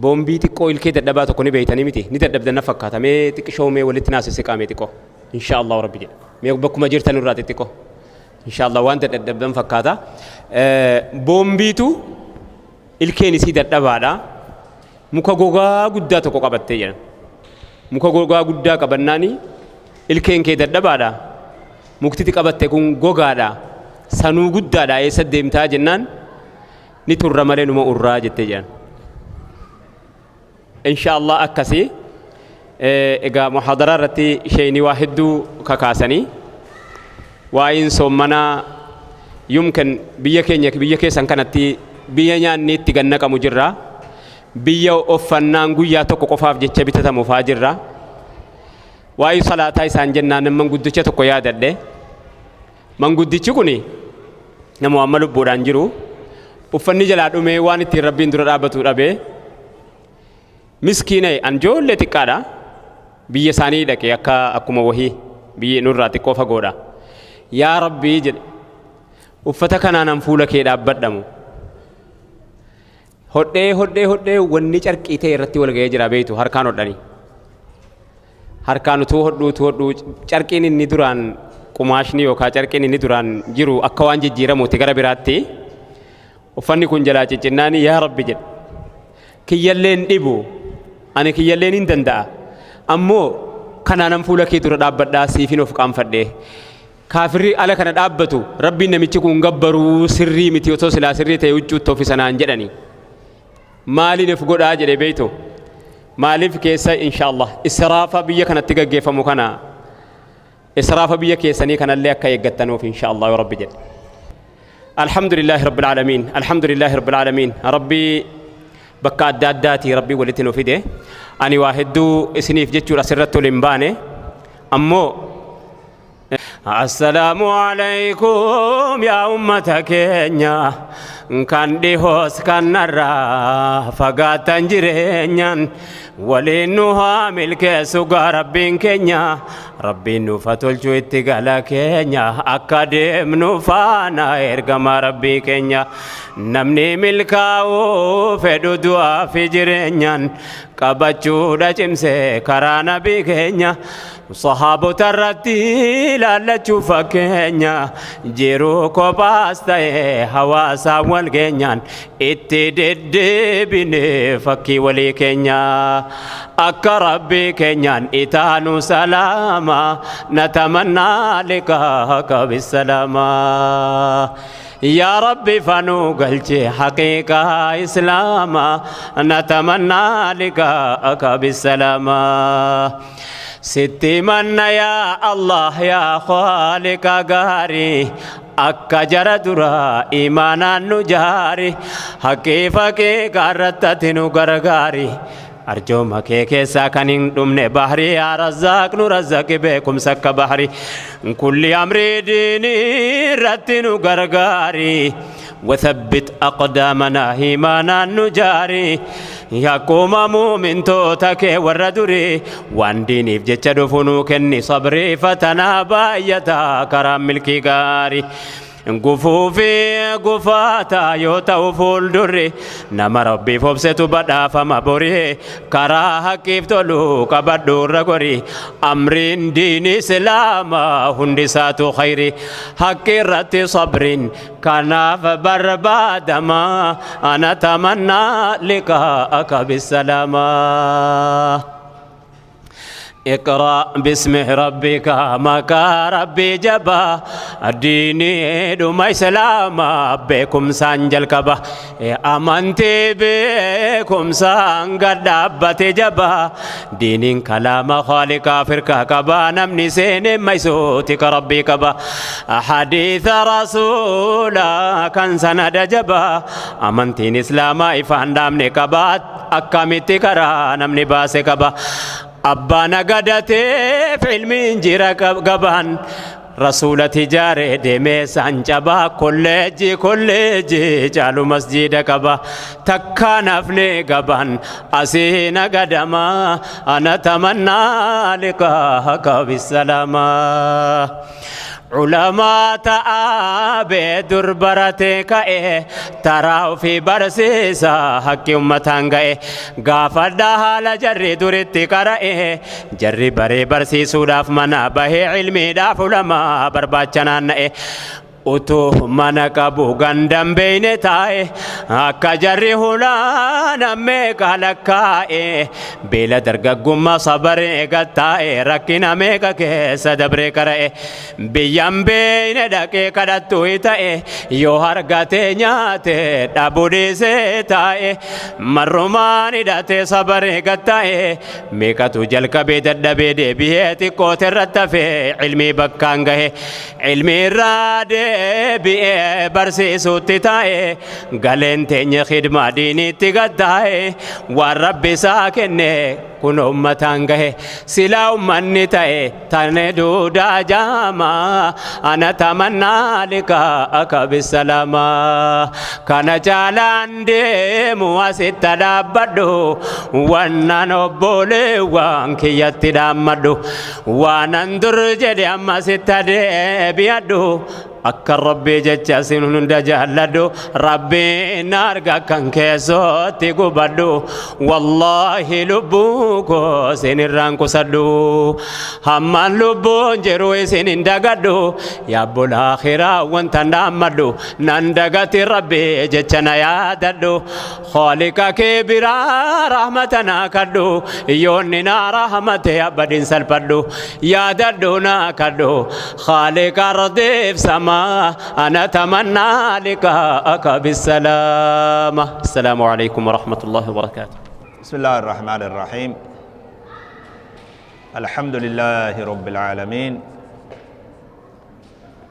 Boombii xiqqoo ilkee dadhabaa tokko ni beeytanii miti ni dadhabdan na fakkaata mee xiqqishoo mee walitti naasisiqaa mee xiqqoo insha Allah rabbi jedha mee bakkuma jirtan irraa xixiqqoo insha Allah waan dadhabdan fakkaata. Boombiitu ilkeen isii dadhabaadha, muka gogaa guddaa tokko qabattee jedhan. Muka gogaa guddaa qabannaani ilkeen kee dadhabaadha, muktiti qabatte kun gogaadha, sanuu guddaadha, eessa deemtaa jennaan ni turra malee numa urraa jettee jedhan. Insha Allah akkasii. Egaa muhaadaraa irratti sheeyni waa hedduu kakaasanii waa'een soommanaa yumkin biyya keenya biyya keessan kanatti biyya nyaanni itti gannaqamu jirra, biyya uffannaan guyyaa tokko qofaaf jecha bitatamu faa jirra. Waa'ee salaataa isaan jennaan manguddicha tokko yaadadhe. Manguddichi kun nama amma lubbuudhaan jiru, uffanni jalaa dhumee waan ittiin rabbiin dura dhaabbatu dhabee miskiina. An ijoollee xiqqaadha, biyya isaanii dhaqe, akka akkuma wahii biyyi nurraa xiqqoo fagoodha. Yaa rabbii jedhe, uffata kanaan an fuula kee dhaabbadhamu hodhee hodhee hodhee wanni carqii ta'e irratti wal ga'ee jira beeytu. Harkaan hodhanii harkaan utuu hodhuu utuu hodhuu carqiin inni duraan qumaashni yookaan carqiin inni duraan jiru akka waan jijjiiramuuti gara biraatti uffanni kun jalaa ciccinnaani. Yaa rabbi jedhe, kiyyalleen dhibu, ani kiyyalleen hin danda'a, ammoo kanaanan fuula kee dura dhaabbadhaa siifin of qaanfadhe. Kaafirri ala kana dhaabbatu rabbiin namichi kun gabbaruu sirrii miti, otoo silaa sirrii ta'e huccuutti ofisanaan jedhani, maaliin of godhaa jedhe beeytu. Maaliif keessa insha Allah israafa biyya kanatti gaggeeffamu kana, israafa biyya keessanii kanallee akka eeggattanuuf insha Allah yoo rabbi jedhe. الحمد لله رب العالمين، الحمد لله رب العالمين. ربي bakka adda addaati rabbii walitti nu fide. Ani waa hedduu isiniif jechuudha asirratti ol hin baane, ammoo assalaamu alaykum yaa ummata keenya kan dhihoos kan narraa fagaatan, jireenyaan waliin nu haa milkeessu gaa rabbiin keenya. Rabbiin nuuf haa tolchu itti gala keenya, akka deemnu faana ergama rabbii keenya. Namni milkaa'uu fedhu du'aa fi jireenyaan qabachuudha cimsee karaa nabii keenya, sahaabota irratti ilaallachuu fakkeenya, jiruu kophaas ta'e hawaasaa wal geenyaan itti deddeebine fakkii walii keenya, akka rabbii keenyaan itaanu salaama. Natamannaa liqaaka bisalaama. Yaa rabbi fanuu galche haqiiqaa islaama. Natamannaa liqaaka bisalaama. Sitti manna yaa Allah yaa Khaaliqa gaarii, akka jara dura imaanaan nu jaari, haqqii faqiiqa irratti ati nu gargaari. Arjooma kee keessaa kan hin dhumne bahrii, yaa razzaaq nu razzaqi beekumsa akka bahri, kulli amrii diinii irratti nu gargaari. وثبت أقدامنا إيمانا نجاري akkuma muumintoota kee warra durii, waan diiniif jecha dhufu nuu kenni sabrii, fatanaa baay'ataa karaa milkii gaarii. Gufuu fi gufaataa yoo ta'u fuuldurri, nama rabbiif obsetu badhaafama borii. Karaa haqqiif tolu qabadhu irra gori, amriin diini islaamaa hundi isaatu khayri, haqqi irratti sabriin kanaaf barbaadama. Ana tamannaa liqaa'aka bissalaamaa. اقرأ باسم ربك مكا ربي جبا الديني دم إسلام بكم سانجل كبا أمنتي بكم سانقد جبا دين كلام خالق فركا كبا نمني سين ميسوتك ربي كبا حديث رسولا كان سند جبا. أمنتين إسلام إفان دامني كبا أكامتي كرا نمني باسي كبا abbaa nagadateef ilmiin jira gabaan rasuula tijaaree deemee saan cabaa kolleejjii kolleejjii caalu masjiida qaba takkaa nafne gabaan asii nagadama. Ana tamannaa liqaaka bisalaamaa. Culamaa ta'aa bee dur baratee ka'e taraa ofii barsiisa haqqi ummataan ga'e gaafadhaa haala jarri duritti qara'e jarri baree barsiisuudhaaf mana bahee ilmiidhaaf ulamaa barbaacha naanna'e utuu mana qabu gandan beeyne taa'e akka jarri hulaan meeqa lakkaa'e beela dargaggummaa sabaree gattaa'e rakkina meeqa keessa dabree qara'e biyyan beeyne dhaqee kadhattu ta'e yoo argate nyaate dhabu dhiisee taa'e marrumaan hidhatee sabaree gattaa'e meeqatu jalqabee dadhabee deebi'ee xiqqoote irratti hafee ilmii bakkaan gahe ilmii irraa deebi'ee barsiisutti taa'e galeen teenya khidmaa diiniitti gattaa'e waan rabbi isaa kenne kun ummataan gahe silaa ummanni ta'e tane duudaa jaama ana tamannaa liqaa'aka bisalaama kana caalaan deemu asitti dhaabbadhu wannan obboleewwan kiyyatti dhaammadhu waanan dur jedhe ammasitti deebi'adhu akka rabbii jecha isin hunda jaalladhu rabbiin arga kan keessootti gubadhu wallaahi lubbuu koo isin irraan qusadhu hammaan lubbuun jiru isin hin dagadhu yaabbola akhiraa wanta dhaammadhu nan dagati rabbii jecha na yaadadhu خالق kee biraa rahmata naa kadhu yoonni naa rahmate abbadin salphadhu yaadadhu naa kadhu خالق ardiif samaa أنا أتمنى لقاءك بالسلامة. السلام عليكم ورحمة الله وبركاته. بسم الله الرحمن الرحيم. الحمد لله رب العالمين،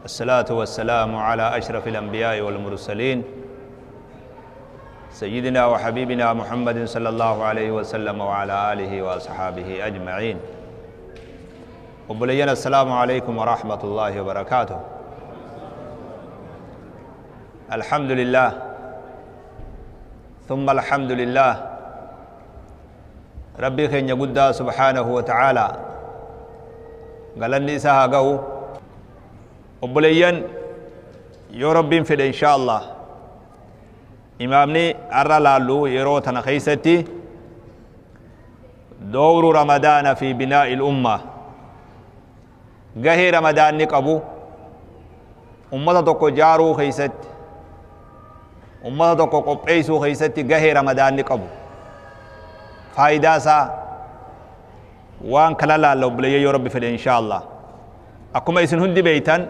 الصلاة والسلام على أشرف الأنبياء والمرسلين، سيدنا وحبيبنا محمد صلى الله عليه وسلم وعلى آله وأصحابه أجمعين. وبلينا السلام عليكم ورحمة الله وبركاته. الحمد لله ثم الحمد لله. ربي خين يقود سبحانه وتعالى قال لي سهاقه وبليا يا ربي في إن شاء الله إمامني أرى لالو يروتنا خيستي دور رمضان في بناء الأمة. قهي رمضان نقبو أمة تقو جارو خيست أمة تقو قبعيسو خيستي قهي رمضان نقبو فايدة سا وان كلا لالو بلي يا ربي في إن شاء الله. أكما إسن هندي بيتان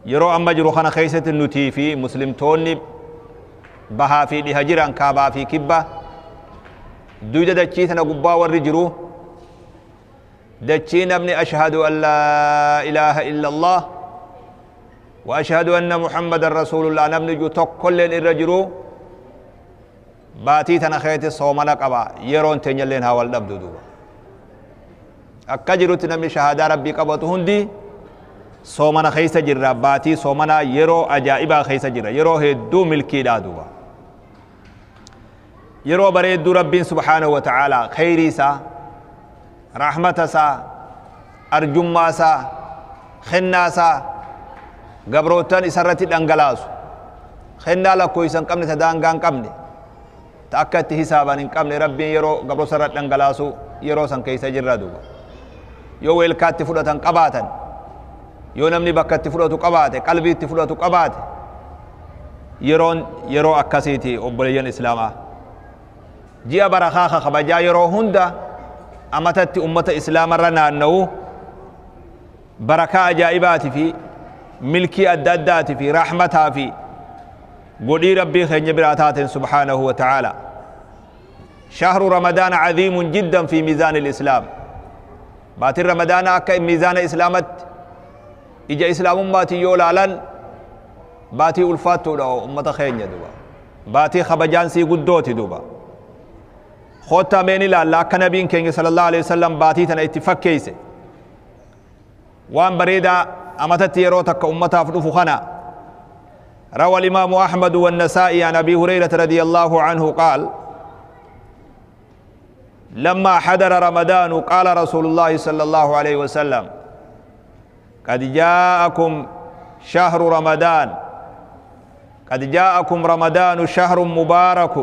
يرو أما جروخنا خيست النتي في مسلم توني bahaa fi dhiha jiran kaabaa fi kibba duyda dachii tana gubbaa warri jiru dachii namni ashhadu an laa ilaaha illa allah wa ashhadu anna muhammadan rasuulullah namni ju tokkolleen irra jiru baatii tana keeti soomana qaba yeroon teenyalleen haa wal dhabdu duuba akka jirutti namni shahaadaa rabbii qabatu hundi soomana keessa jirra baatii soomana yeroo ajaa'ibaa keessa jirra yeroo hedduu milkiidhaa duuba yeroo bareedduu rabbiin subhaanahu wa ta'aalaa khayrii isaa rahmata isaa arjummaa isaa kennaa isaa gabrootan isarratti dhangalaasu kennaa lakkoofsa hin qabne ta daangaa hin qabne ta akka itti hisaaban hin qabne rabbiin yeroo gabroota irratti dhangalaasu yeroo san keessa jirra duuba yoo weelkaatti fudhatan qabaatan yoo namni bakka itti fudhatu qabaate qalbii itti fudhatu qabaate yeroon yeroo akkasiiti obboleeyyan islaamaa ji'a barakaa kabajaa yeroo hunda amatatti ummata islaamarra naanna'u barakaa ajaa'ibaati fi milkii adda addaati fi rahmataa fi godhii rabbii keenya biraa taateen subhaanahu wa ta'aala. شهر رمضان عظيم جدا في ميزان الإسلام. باتي رمضان أكا ميزان إسلامت إجا إسلام باتي يولالا باتي ألفاتو دو أمة خينيا دوبا باتي خبجان سي قدوتي دوبا خوتا ميني لالا كنبين كيني صلى الله عليه وسلم باتي تنا اتفاق كيسي وان بريدا أمتت يروتك أمتها فدفو خنا. روى الإمام أحمد والنسائي عن أبي هريرة رضي الله عنه قال لما حضر رمضان قال رسول الله صلى الله عليه وسلم قد جاءكم شهر رمضان، قد جاءكم رمضان شهر مبارك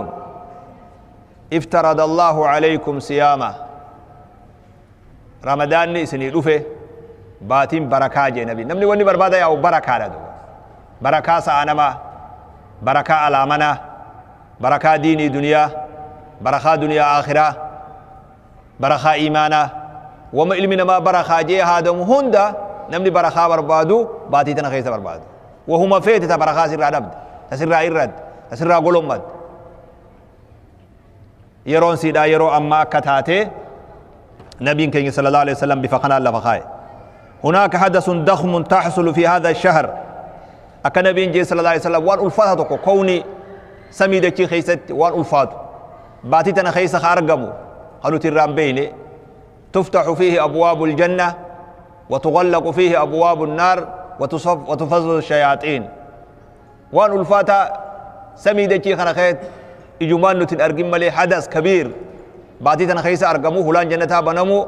افترض الله عليكم صيامه. رمضان نسني دفه باتين بركة جي نبي نمني وني بربادا يا بركة لدو بركة سانما بركة علامنا بركة ديني دنيا بركة دنيا آخرة بركة إيمانا وما علمنا ما بركة جي هذا مهندا نمني بركة بربادو باتي تنخيس بربادو وهما فيت تبركة سر عدد تسر إرد تسر قلومد يرون سيدا يرو أما كتاتي نبي كي صلى الله عليه وسلم بفقنا الله فخاي. هناك حدث ضخم تحصل في هذا الشهر. أكن نبي جي صلى الله عليه وسلم وان ألفاتك كوني سميدك خيست وان ألفات باتي تنخيس خارجمو قالوا ترام بيني تفتح فيه أبواب الجنة وتغلق فيه أبواب النار وتفضل الشياطين. وان ألفاتا سميدك خنخيت إجمان نتن أرجم ملي حدث كبير باتي تنخيس أرجمو هلان جنتها بنمو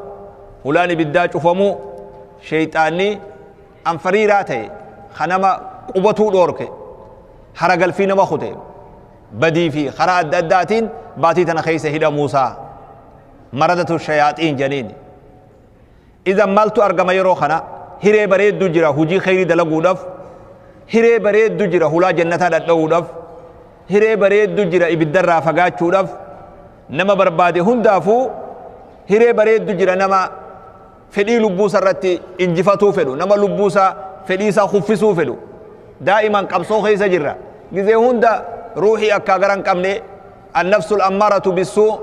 هلان بالداج أفمو شيطاني أم فريراتي خنما قبطو دورك حرق الفين ما خطي بدي في خرا الداتين باتي تنخيس هدا موسى مردة الشياطين جنين. إذا مالتو أرجم يروخنا هري بريد دجرة هجي خيري دلقو دف هري بريد دجرة هلا جنتها دلقو دف هري بريد دجرة إبدر فقات شودف نما بربادي هندافو هري بريد دجرة نما فدي لبوسا رتي انجفتو فدو نما لبوسا فديسا خفسو فدو دائما قبصو خيسا جرة جزي هندا روحي أكا غران كمني النفس الأمارة بالسوء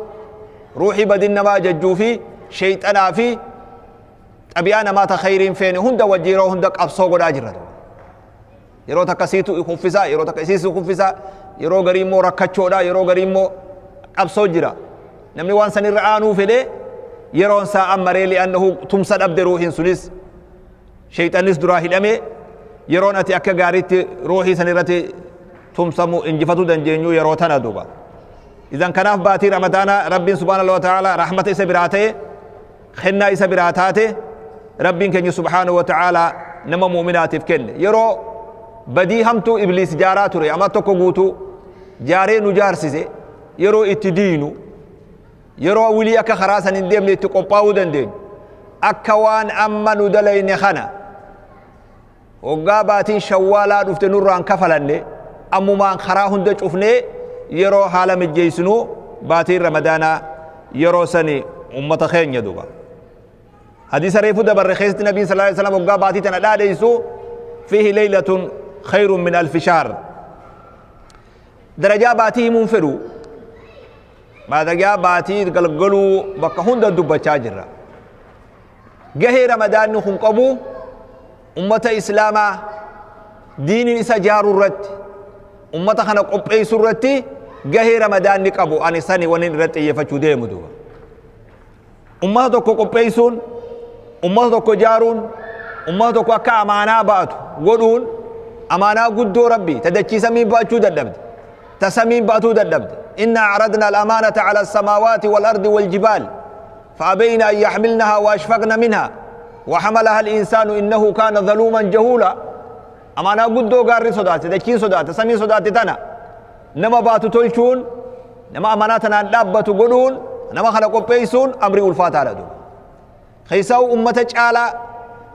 روحي بدين نما ججو في شيطانا في أبيانا ما تخيرين فين هندا وجيرو هندا قبصو قد جرة يرو تكسيتو خفسا يرو تكسيسو خفسا يرو غريمو ركچودا يرو غريمو قبصو جرة نمني وان سن رآنو فدي يرون سا أمري لأنه تمسد أبد روحين سنس شيطانيس دراهي الأمي يرون أتي أكا غاريت روحي سنرتي تمسمو انجفتو دنجينيو يروتنا دوبا. إذن كناف باتي رمضان رب سبحانه وتعالى رحمة إسا خنا إسا براتاته رب كن سبحانه وتعالى نما مؤمنات فكن يرو بدي همتو إبليس جاراتو ري أما تكو قوتو جاري نجار سيزي يرو اتدينو يرو ولي أكا خراسا نديم لتقوباو دندين أكوان أما ندلين خنا وقاباتين شوالا دفت نوران كفلني أمو ما خراهن دجفني يرو حالة مجيسنو باتين رمضان يرو سني أمة خين يدوبا. حديث ريفو دبر خيست النبي صلى الله عليه وسلم وقاباتي تنادى ليسو فيه ليلة خير من 1000 شهر. درجة باتي منفرو ما درجة باتي قلقلو بكا هند دبا تاجرة جهي رمضان نخن قبو أمة إسلاما دين إسا جارو الرد أمة خنق أبقي سرتي جهي رمضان نقبو أني سني ونين رد يفتشو ديمو دوا أمة دوكو قبقيسون أمة دوكو جارون أمة دوكو أكا أمانا باتو قدون أمانا قدو ربي تدكي سمين باتو ددبد تسمين باتو ددبد. إنا عرضنا الأمانة على السماوات والأرض والجبال فأبين أن يحملنها وأشفقن منها وحملها الإنسان إنه كان ظلوما جهولا. أمانا قدو قاري صدات تدكي صدات تسمين صدات تنا نما باتو تلشون نما أماناتنا دابتو قدون نما خلقوا بيسون أمري الفاتحة على دو خيساو أمة على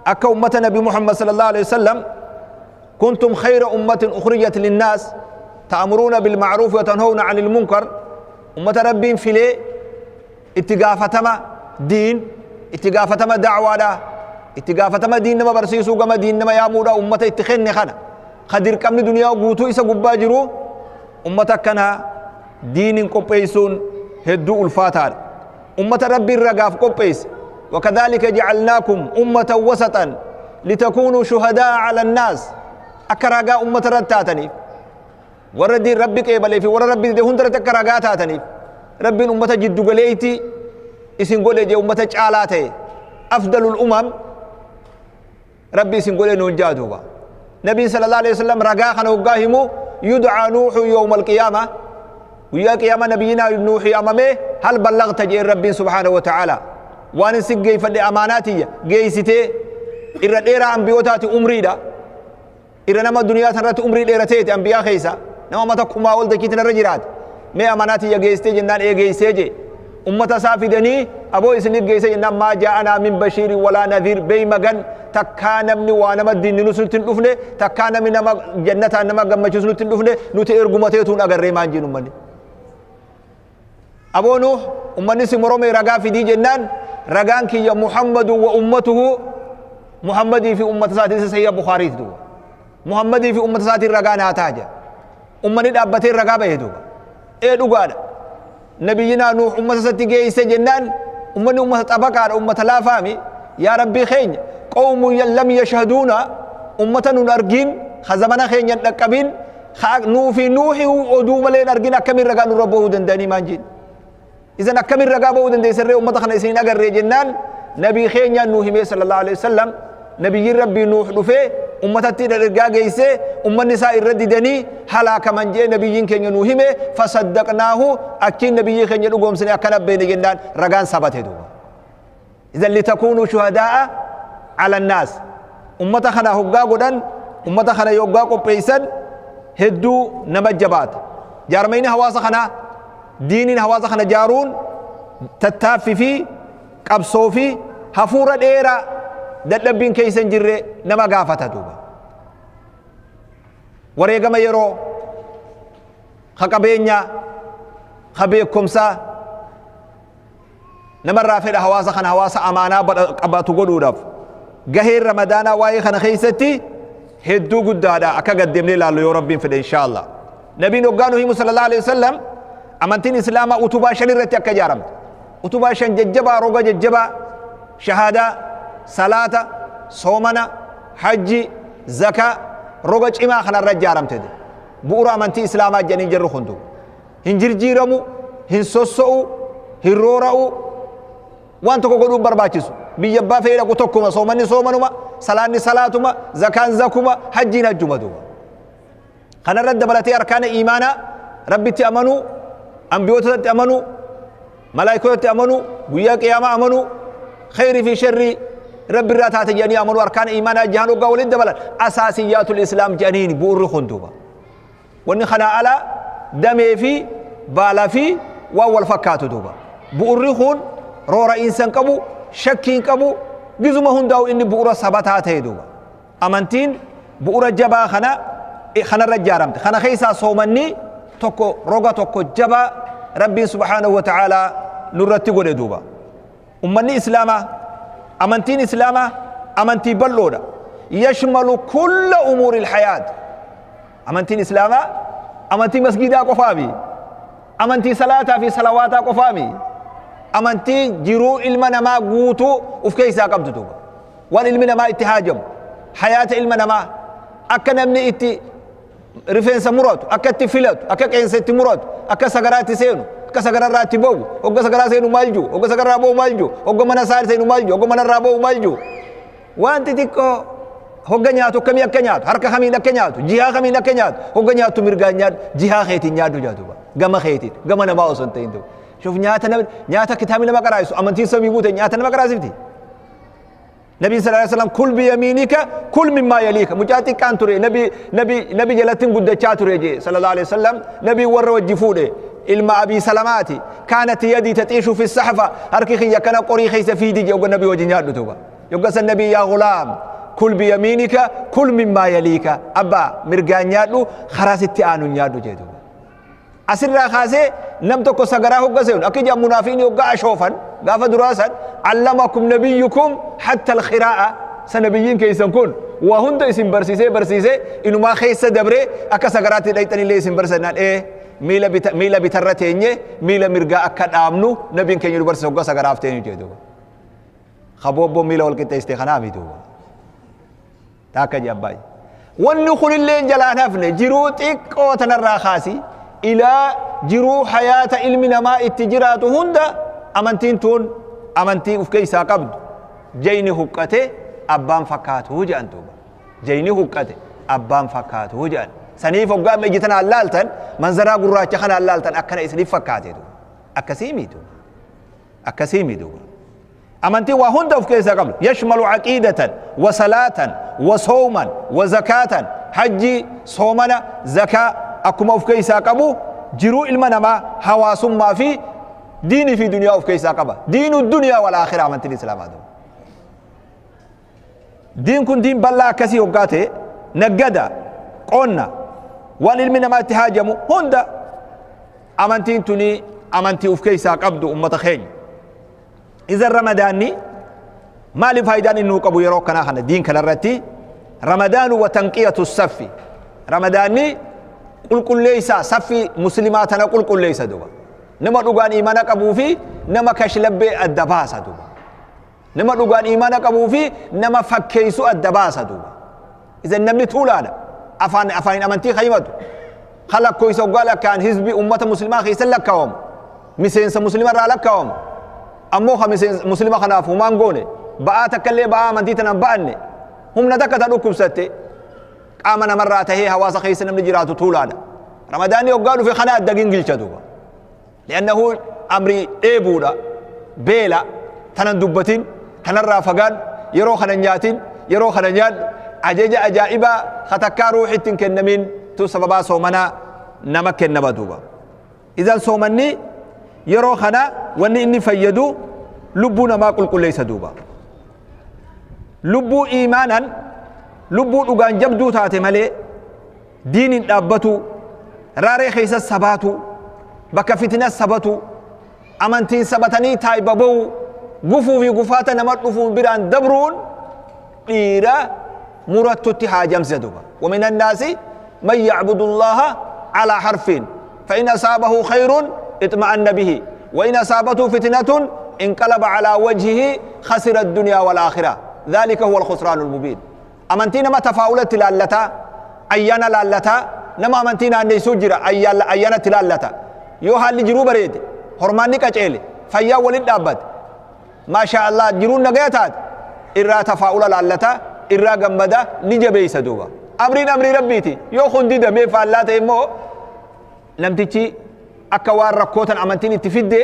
أكا أمة نبي محمد صلى الله عليه وسلم كنتم خير أمة أخرجت للناس تأمرون بالمعروف وتنهون عن المنكر. أمة ربين في ليه اتقافتما دين اتقافتما دعوة لا اتقافتما دين نما برسيسو قما دين نما يامودا أمة اتخن خنا خدير كم دنيا وقوتو إسا قباجرو أمة كنا دين قبيسون هدو الفاتار أمة ربي الرقاف قبيس. وكذلك جعلناكم أمة وسطا لتكونوا شهداء على الناس أكراغا أمة رتاتني وردي ربك إبلي في ورد ربي ده هندرة كراغا تاتني ربي أمة جدو قليتي إسن قولي جي أمة جعلاتي أفضل الأمم ربي إسن قولي نجادوبا. نبي صلى الله عليه وسلم رقا خنوقاهمو يدعى نوح يوم القيامة ويا قيامة نبينا نوح أمامه هل بلغت جي ربي سبحانه وتعالى وأنا سجي فدي أماناتي جيستي Irra dheeraa ambiyootaati umriidha. Irra nama duniyaa tanarratti umrii dheerateeti ambiyaa keessa. Nama mata kumaa ol dachiitin irra jiraate. Mee amanaa tiyya geessitee jennaan ee geessee jee. Ummata isaa fidanii aboo isinif geesse jennaan maa jaa'anaa min bashiirin walaa nadhiir beey magan takkaa namni waa nama diinninus nutti hin dhufne takkaa namni nama jannataan nama gammachiisu nutti hin dhufne nuti erguma teetuun agarree maan jeen ummanni. Aboo Nuuh ummanni si morome ragaa fidii jennaan ragaan kiyya Muhammadu wa ummatuhu Muhammadii fi ummata isaatiin isa sahiha Bukhaariiti duuba. Muhammadii fi ummata isaatiin ragaa naa ta'a jedha. Ummanni dhaabbatee ragaa bahe duuba. Ee dhugaadha. Nabiyyinaa Nuuh ummata isatti geesse jennaan ummanni ummata xabaqaadha ummata laafaami. Yaa Rabbii keenya qawmu lam yashhaduuna ummata nun argin ka zamana keenya hin dhaqqabin ka nuu fi Nuuhi oduu malee hin argin akkamiin ragaa nurra bahuu danda'anii maan jeen. Isan akkamiin ragaa bahuu dandeessan ree ummata kana isin hin agarree jennaan nabii keenyaan nuu himee sallallahu alaihi wasallam nabiyyiin rabbii Nuuh dhufee ummatatti ergaa geessee ummanni isaa irra didanii halaakaman jee nabiyyiin keenya nuu hime fasaddaqnaahu achiin nabiyyii keenya dhugoomsine akkana beene jennaan ragaan sabate duuba. Idan litakuunuu shuhadaa'a ala naas. Ummata kana hoggaa godhan, ummata kana yoggaa qopheessan hedduu nama jabaata. Jaarmayni hawaasa kanaa diiniin hawaasa kana jaaruun tattaaffi fi qabsoo fi hafuura dheeraa dadhabbiin keessa hin jirre nama gaafata duuba. Wareegama yeroo ka qabeenyaa ka beekumsaa namarraa fedha hawaasa kana hawaasa amaanaa qabatu godhuudhaaf gaheen ramadaanaa waa'ee kana keessatti hedduu guddaadha akka gaddeemnee ilaallu yoo rabbiin fedhe inshaallah nabiin hoggaa nu himu sallallahu alaihi wasallam amantiin islaamaa utubaa shan irratti akka ijaaramte utubaa shan jajjabaa roga jajjabaa shahaadaa salaata soomana hajji zakaa roga cimaa kanarra ijaaramte bu'uura amantii islaamaa jedhanii jirru kun hin jirjiiramu, hin sosso'u, hin roora'u, waan tokko godhuun barbaachisu. Biyya abbaa fe'ee dhaqu tokkuma, soomanni soomanuma, salaanni salaatuma, zakaan zakuma, hajjiin hajjuma duuba. Kanarra dabalatee arkaana iimaanaa Rabbitti amanuu, ambiyootatti amanuu, malaayikootatti amanuu, guyyaa qiyaamaa amanuu, kheyrii fi sharrii Rabbi irraa taate jedhanii amanuu arkaana iimaanaa jahan hoggaa waliin dabalan asaasiyyaatul islaam jedhaniin bu'urri kun duuba. Wanni kanaa alaa damee fi baala fi waan wal fakkaatu duuba. Bu'urri kun roora'iinsa hin qabu, shakkii hin qabu, gizuma hundaa'u inni bu'ura sabataa ta'e duuba. Amantiin bu'ura jabaa kana kanarra ijaaramte. Kana keessaa soomanni tokko roga tokko jabaa Rabbiin subhaanahu wa ta'aalaa nurratti godhe duuba. Ummanni Islaamaa, amantiin Islaamaa amantii bal'oodha. Yashmalu kulla umuuril hayaat. Amantiin Islaamaa amantii masgiidaa qofaami. Amantii salaataa fi salawaataa qofaami. Amantii jiruu ilma namaa guutuu of keessaa qabdu duuba. Waan ilmi namaa itti haajamu, hayaata ilma namaa akka namni itti rifeensa muratu, akka itti filatu, akka qeensa itti muratu, akka sagaraa itti seenu, akka sagararraa itti ba'u, hogga sagaraa seenu maal jiru, hogga sagarraa ba'u maal jiru, hogga mana isaa seenu maal jiru, hogga manarraa ba'u maal jiru. Waan xixiqqoo hogga nyaatu akkamii akka nyaatu, harka kamiin akka nyaatu, jihaa kamiin akka nyaatu, hogga nyaattu mirgaan nyaadhu, jihaa keetiin nyaadhu jaatu gama keetiin, gama namaa osoo hin ta'in. Shuf nyaata nama nyaata kitaabni nama qaraa'isu amantiin samii guute nyaata nama qaraasifti. Nabiin sallallahu alaihi wasallam kul biyamiinika kul mimmaa yaliika mucaa xiqqaan ture nabi nabi nabi jalattin guddachaa ture jee sallallahu alaihi wasallam nabi warra wajji fuudhe ilma abii salamaati kaanati yadii taxiishu fi saxfa harki kiyya kana qorii keessa fiidi jee ogga nabi wajji nyaadhu tuba yogga san nabii yaa gulaam kul biyamiinika kul mimmaa yaliika abbaa mirgaan nyaadhu karaa sitti aanu nyaadhu jee duuba Asirraa kaasee nam tokko sagaraa hogga seenu akka ijaan munaafiqni hogga ashoofan gaafa duraa san allamakum nabiyyukum hatta alkhiraa'a sa nabiyyiin keessan kun waa hunda isin barsiisee barsiisee inumaa keessa dabree akka sagaraatti dhayxanillee isin barsiisannaan ee miila bita miila bitarra teenye miila mirgaa akka dhaabnu nabiin keenya nu barsiise hogga sagaraaf teenyu jee duuba. Kaboobboo miila wal qixxeessite kanaa miti duuba. Taakka jee abbaay. Wanni kunillee jalaan hafne jiruu xiqqoo tanarraa kaasi ilaa jiruu hayaata ilmi namaa itti jiraatu hunda amantiin tun amantii uf keessaa qabdu jayni huqqate abbaan fakkaatu jedhan duuba. Jayni huqqate abbaan fakkaatu jedhan. Saniif hoggaa amma ija tanaan laaltan manzaraa gurraacha kanaan laaltan akkana isiniif fakkaate duuba. Akkasii mii duuba. Akkasii mii duuba. Amantii waa hunda of keessaa qabdu. Yashmalu aqiidatan wa salaatan wa sooman wa zakaatan, hajjii, soomana, zakaa akkuma of keessaa qabu, jiruu ilma namaa, hawaasummaa fi diinii fi duniyaa of keessaa qaba. Diinu duniyaa wal aakhira amantiin islaamaa ta'u. Diin kun diin bal'aa akkasii hoggaa ta'e, naggada, qonna, waan ilmi namaa itti haajamu hunda amantiin tuni amantii of keessaa qabdu, ummata keenya. Iza ramadaanni maali faayidaan inni nuu qabu yeroo akkanaa kana diin kanarratti? Ramadaanu wa tanqiyatu saffi. Ramadaanni qulqulleessa saffi muslimaa tana qulqulleessa duba. Nama dhugaan imaana qabuu fi nama kashlabbee adda baasa duba. Nama dhugaan imaana qabuu fi nama fakkeessu adda baasa duba. Iza namni tuulaadha. Afaan afaan amantii kaymatu. Kalakkoo isa hoggaa lakkaa'an hizbi ummata muslimaa keessa lakkaawamu. Miseensa muslima irraa lakkaawamu. Ammoo ka miseensa muslima kanaaf humaan goone, ba'aa takka illee ba'aa amantii tanaan ba'anne, humna takka ta dhukkubsatte, qaama namarraa tahee hawaasa keessa namni jiraatu tuulaadha. Ramadaanni hoggaa dhufe kana adda gingilcha duuba. Li'annahu amri dheebuudha, beela, tanan dubbatin, tanarraa fagaadhu, yeroo kana nyaatin, yeroo kana nyaadhu, ajaja ajaa'ibaa ka takkaa ruuxitti hin kennamin tu sababaa soomanaa nama kennama duuba. Idan soomanni yeroo kana wanni inni fayyadu lubbuu namaa qulqulleessa duuba. Lubbuu iimaanan, lubbuu dhugaan jabduu taate malee diiniin dhaabbatu, raaree keessa sabaatu, bakka fitina sabatu, amantiin sabatanii taayiba ba'u, gufuu fi gufaata nama dhufuun biraan dabruun dhiira murattutti haajamsisa duuba. ومن الناس من يعبد الله على حرف فإن أصابه خير اطمأن به وإن أصابته فتنة انقلب على وجهه خسر الدنيا والآخرة ذلك هو الخسران المبين. أمنتي نما تفاؤلت لالتا أيانا لالتا، نما أمنتينا أن يسجر أيانا تلالتا، يو حال جرو بريد هرماني كچيل فيا ولد أبد ما شاء الله جرو نغيتات إرا تفاؤل لالتا إرا غمدا نجبي سدوبا. أمرين أمري ربيتي يو خندي دمي فالاتا إمو namtichi akka waan rakkootan amantiin itti fidde,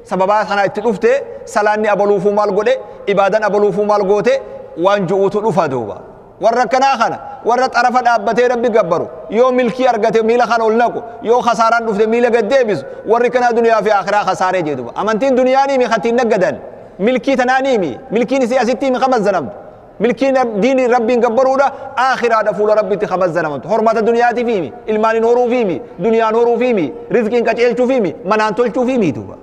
sababaa kana itti dhufte, salaanni abaluufuu maal godhe, ibaadan abaluufuu maal goote waan ju'uutu dhufa duuba. Warra akkanaa kana, warra xarafa dhaabbatee rabbi gabbaru, yoo milkii argate miila kana ol naqu, yoo kasaaraan dhufte miila gad deebisu, warri kanaa duniyaa fi akhiraa kasaaree jee duuba. Amantiin duniyaa ni mi kattiin naggadan, milkii tanaa ni mi milkiin isii asitti mi kamazzanamtu, milkiin diini rabbiin gabbaruudha akhiraadha fuula rabbitti kamazzanamtu. Hormaata duniyaati fiimi, ilmaanin horuu fiimi, duniyaan horuu fiimi, rizqiin qaceelchuu fiimi, manaan tolchuu fiimi duuba.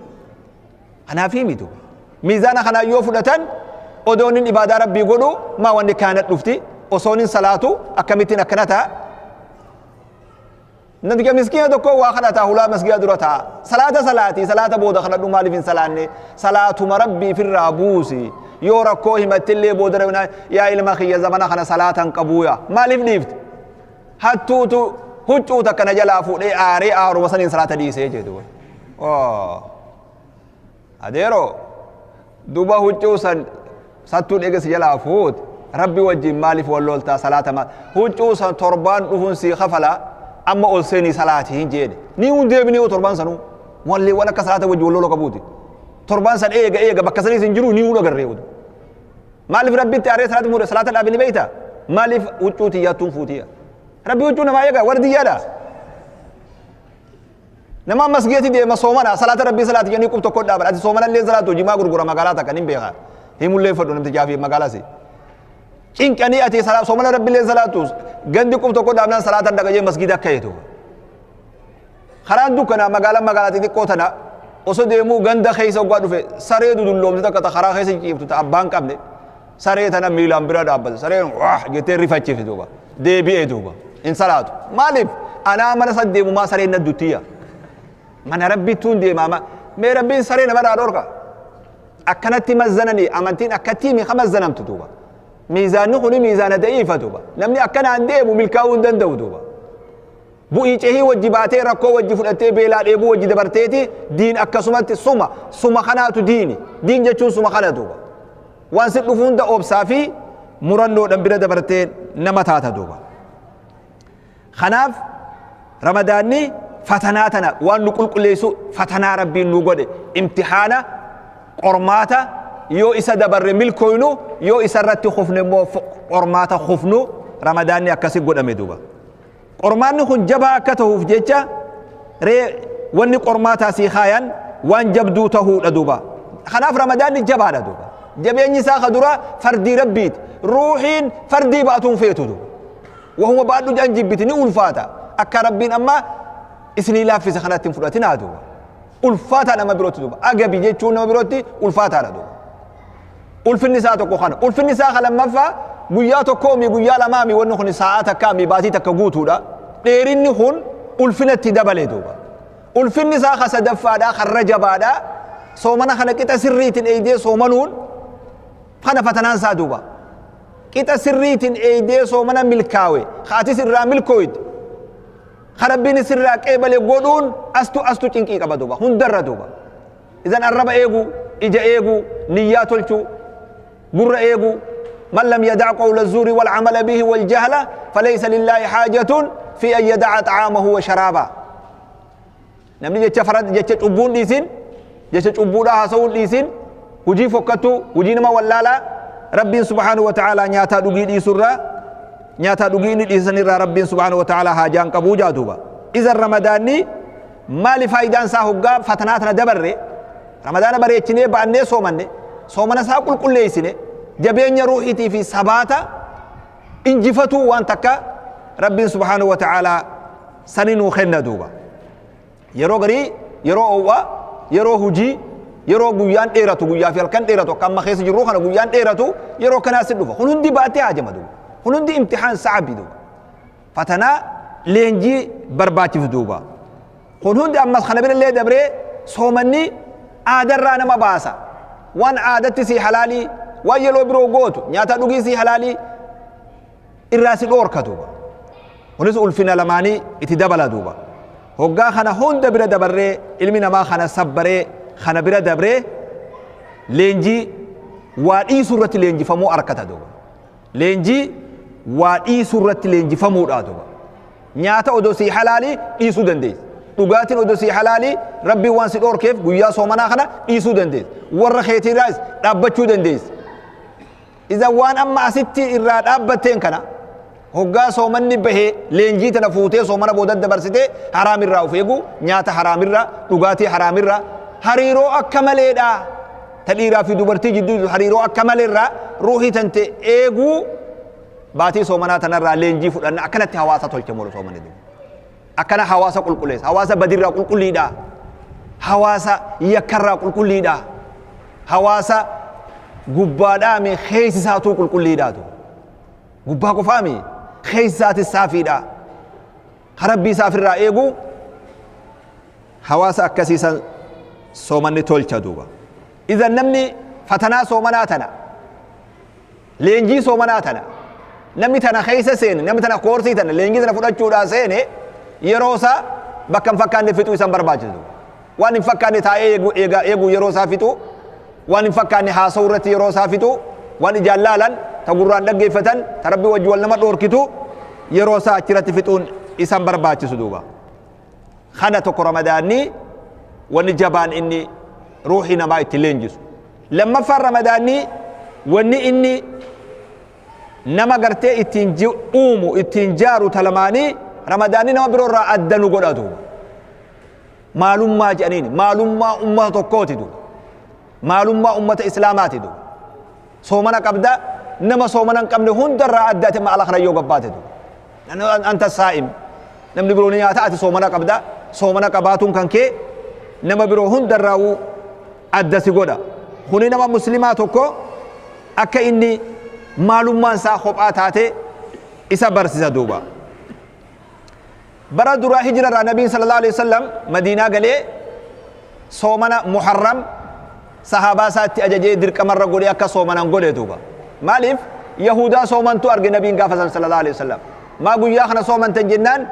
Kanaa fiimi duuba. Miizaana kanaa yoo fudhatan, odoonin ibaadaa rabbii godhu maa wanni kaanat dhufti, osoonin salaatu akkamittiin akkana ta'a? Namticha miskiina tokko waa kadhataa hulaa masgiida dura ta'a. Salaata salaati, salaata booda kadhadhu, maaliif hin salaanne? Salaatuma rabbii firraa buusi. Yoo rakkoo himattillee booda yaa ilma kiyya, zamana kana salaata hin qabuuya. Maaliif dhiifte? Hattuutu huccuu takka na jalaa fuudhee aaree aaruma saniin salaata dhiisee jedhu. Adeeroo, duba huccuu san sattuun eegasi jalaa fuute, rabbi wajjin maaliif wal loltaa? Salaata maal huccuu san torbaan dhufuun sii kafala, amma ol seenii salaatii hin jedhe. Ni hun deebinee torbaan sanuu wallee waan akka salaata wajjin wal lola qabuuti. Torbaan san eega eega bakka saniis hin jiru, ni hun agarree udu. Maaliif rabbitti aaree salaata muure, salaata dhaabini beeyta? Maaliif huccuu tiyyaattuun fuutiyya? Rabbi huccuu namaa eega wardiyyaadha. Nama masgiidatti deema, soomana, salaata rabbii salaati jennii qub tokko dhaaban, ati soomana illee salaatu jimaa gurgura magaalaa takka nin beeka, himullee fadhu namtichaa fi magaalaa si cinqanii, ati soomana rabbi illee salaatu gandi qub tokko dhaabnaan salaatan dhaqa jee masgiida akka eetu. Karaan dukkanaa magaalaa magaalaa xixiqqoo tana osoo deemuu ganda keessa hoggaa dhufe, saree dudulloomte takka ta karaa keessa ciiftu, ta abbaan qabne, saree tana miilaan bira dhaabbate. Sareen wah jettee rifachiifte duuba. Deebi'ee duuba hin salaatu. Maaliif anaa mana san deemumaa sareen na duttiya, mana rabbittuun deemaama, mee rabbiin saree namarraa dhorka. Akkanatti mazzananii amantiin akkatti mi kamazzanamtu duuba. Miizaanni kuni miizaana da'iifa duuba. Namni akkanaan deemu milkaa'uu hin danda'u duuba. Bu'ii cehii wajji baatee, rakkoo wajji fudhattee, beelaa dheebuu wajji dabarteeti diin akkasumatti suma suma kanaatu diini. Diin jechuun suma kana duuba. Waan si dhufu hunda obsaa fi murannoodhaan bira dabartee nama taata duuba. Kanaaf ramadaanni fatanaa tana waan nu qulqulleessu, fatanaa rabbiin nu godhe, imtihaana, qormaata. yoo isa dabarre milkooynu yoo isa irratti kufne immoo qormaata kufnu ramadaanni akkasi godhame duuba qormaanni kun jabaa akka tahuuf jecha ree wanni qormaataa sii kaayan waan jabduu tahuudha duuba kanaaf ramadaanni jabaadha duuba jabeenyi isaa ka dura fardii rabbiiti ruuxiin fardii baatuun feetu duuba wahuma baadhu jedhan jibbiti ni ulfaata akka rabbiin amma isinii laaffise kanatti hin fudhatinaa duuba ulfaataa nama birootti duuba agabi jechuun nama birootti ulfaataadha duuba ulfinni isaa tokko kana ulfinni isaa ka lammaffaa guyyaa tokkoomi guyyaa lamaami wanni kun sa'aa takkaami baatii takka guutuudha dheerinni kun ulfinatti dabale duuba ulfinni isaa ka sadaffaadha karra jabaadha soomana kana qixa sirriitiin eeydee soomanuun kana fatanaan isaa duuba qixa sirriitiin eeydee soomana milkaawe kaatis irraa milkooyte ka rabbiin sirraa qeebale godhuun astu cinqii qaba duuba hundarra duuba idan arraba eegu ija eegu niyyaa tolchuu gurra eegu من لم يدع قول الزور والعمل به والجهل فليس لله حاجة في أن يدع طعامه وشرابه نمني جتش فرد جتش عبون ديسين جتش عبودا حسون ديسين وجي فكتو وجي نما ولالا ربي سبحانه وتعالى نياتا دوغي دي سرا نياتا دوغي ني ديسن ربي سبحانه وتعالى حاجان قبوجا دوبا إذا رمضاني مالي فايدان سا هوغا فتناتنا دبري رمضان بريچني باني سومني سومنا سا قل قل ليسني جبين روحتي في سباتا انجفتو وان تكا ربي سبحانه وتعالى سنينو خلنا دوبا يرو غري يرو اوا يرو هجي يرو غيان ديرتو غيا في الكن ديرتو كما خيس جرو خنا غيان ديرتو يرو كنا سدوفا هنندي باتي هاجم دوبا هنندي امتحان صعب دوبا فتنا لينجي برباتي في دوبا هنندي اما خنا بين اللي دبري سومني عادر ما باسا وان عادتي سي حلالي waan yeroo biroo gootu nyaata dhugii sii halaalii irraa si dhoorka duuba kunis ulfina lamaanii itti dabala duuba hoggaa kana hunda bira dabarree ilmi namaa kana sabbaree kana bira dabree leenjii waa dhiisuu irratti leenjifamuu arkata duuba leenjii waa dhiisuu irratti leenjifamuudha duuba nyaata odoo sii halaalii dhiisuu dandeessi dhugaatiin odoo sii halaalii rabbiin waan si dhoorkeef guyyaa soomanaa kana dhiisuu dandeessi warra keetiirraas dhaabbachuu dandeessi إذا وان أما أستي إراد أبتين كنا هجا صومني به لينجي تنفوته صومنا بودد برسته حرام الرا وفيجو نيات حرام الرا لغاتي حرام الرا حريرو أكمل دا تليرا في دوبرتي جدو حريرو أكمل الرا روحي تنت إيجو باتي صومنا تنرى لينجي فلان أكلت حواسة تلتمور صومني دو أكل حواسة كل كليس حواسة بديرة كل كل دا حواسة يكرر كل كل دا حواسة gubbaadhaami keeysi isaatuu qulqulliidhaatu gubbaa qofaami keeysi isaatis saafiidha ka rabbii isaaf irraa eegu hawaasa akkasiisan soomanni tolcha duuba idan namni fatanaa soomanaa tana leenjii soomanaa tana namni tana keeysa seene namni tana koorsii tana leenjii tana fudhachuudhaa seene yeroo isaa bakka hin fakkaanne fixuu isan barbaachisu waan hin fakkaanne taa'ee eegu yeroo isaa fixuu waan hin fakkaanne haasa'u irratti yeroo isaa fixu waan ijaan laalan ta gurraan dhaggeeffatan ta rabbi wajji wal nama dhoorkitu yeroo isaa achirratti fixuun isan barbaachisu duuba kana tokko ramadaanni wanni jabaan inni ruuxii namaa itti leenjisu lammaffaan ramadaanni wanni inni nama gartee ittiin uumu ittiin jaaru talamaanii ramadaanni nama biroo irraa adda nu godha duuba maalummaa jedhaniin maalummaa ummata tokkooti duuba maalummaa ummata islaamaati duuba soomana qabda nama soomana hin qabne hundarraa addaate ma ala kana yoo gabbaate duuba anta saa'im namni biroo ni nyaata ati soomana qabda soomana qabaatuun kan kee nama biroo hundarraawuu adda si godha kuni nama muslimaa tokko akka inni maalummaan isaa kophaa taate isa barsiisa duuba bara duraa hijirarraa nabiin sallallahu alaihi wasallam madiinaa galee soomana muharram sahaabaa isaatti ajajee dirqamarra godhee akka soomanan godhe duuba maaliif yahudaa soomantu arge nabiin gaafa san sallallahu alaihi wasallam maa guyyaa kana soomantan jennaan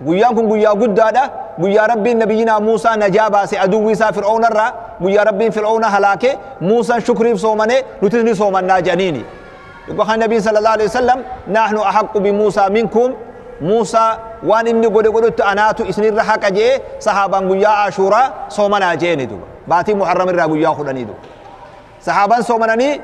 guyyaan kun guyyaa guddaadha guyyaa rabbiin nabiyyinaa Muusaa najaa baase aduwwi isaa fir'aunarraa guyyaa rabbiin fir'auna halaake Muusaan shukriif soomane nutis ni soomannaa jedhaniini يقول النبي صلى الله عليه وسلم نحن أحق بموسى منكم موسى وان إني قد قلت أناتو إسني الرحاق جي صحابا قيا عاشورا صومنا جيني دوبا باتي محرم الرا قيا خدني دوبا Sahaabaan soomananii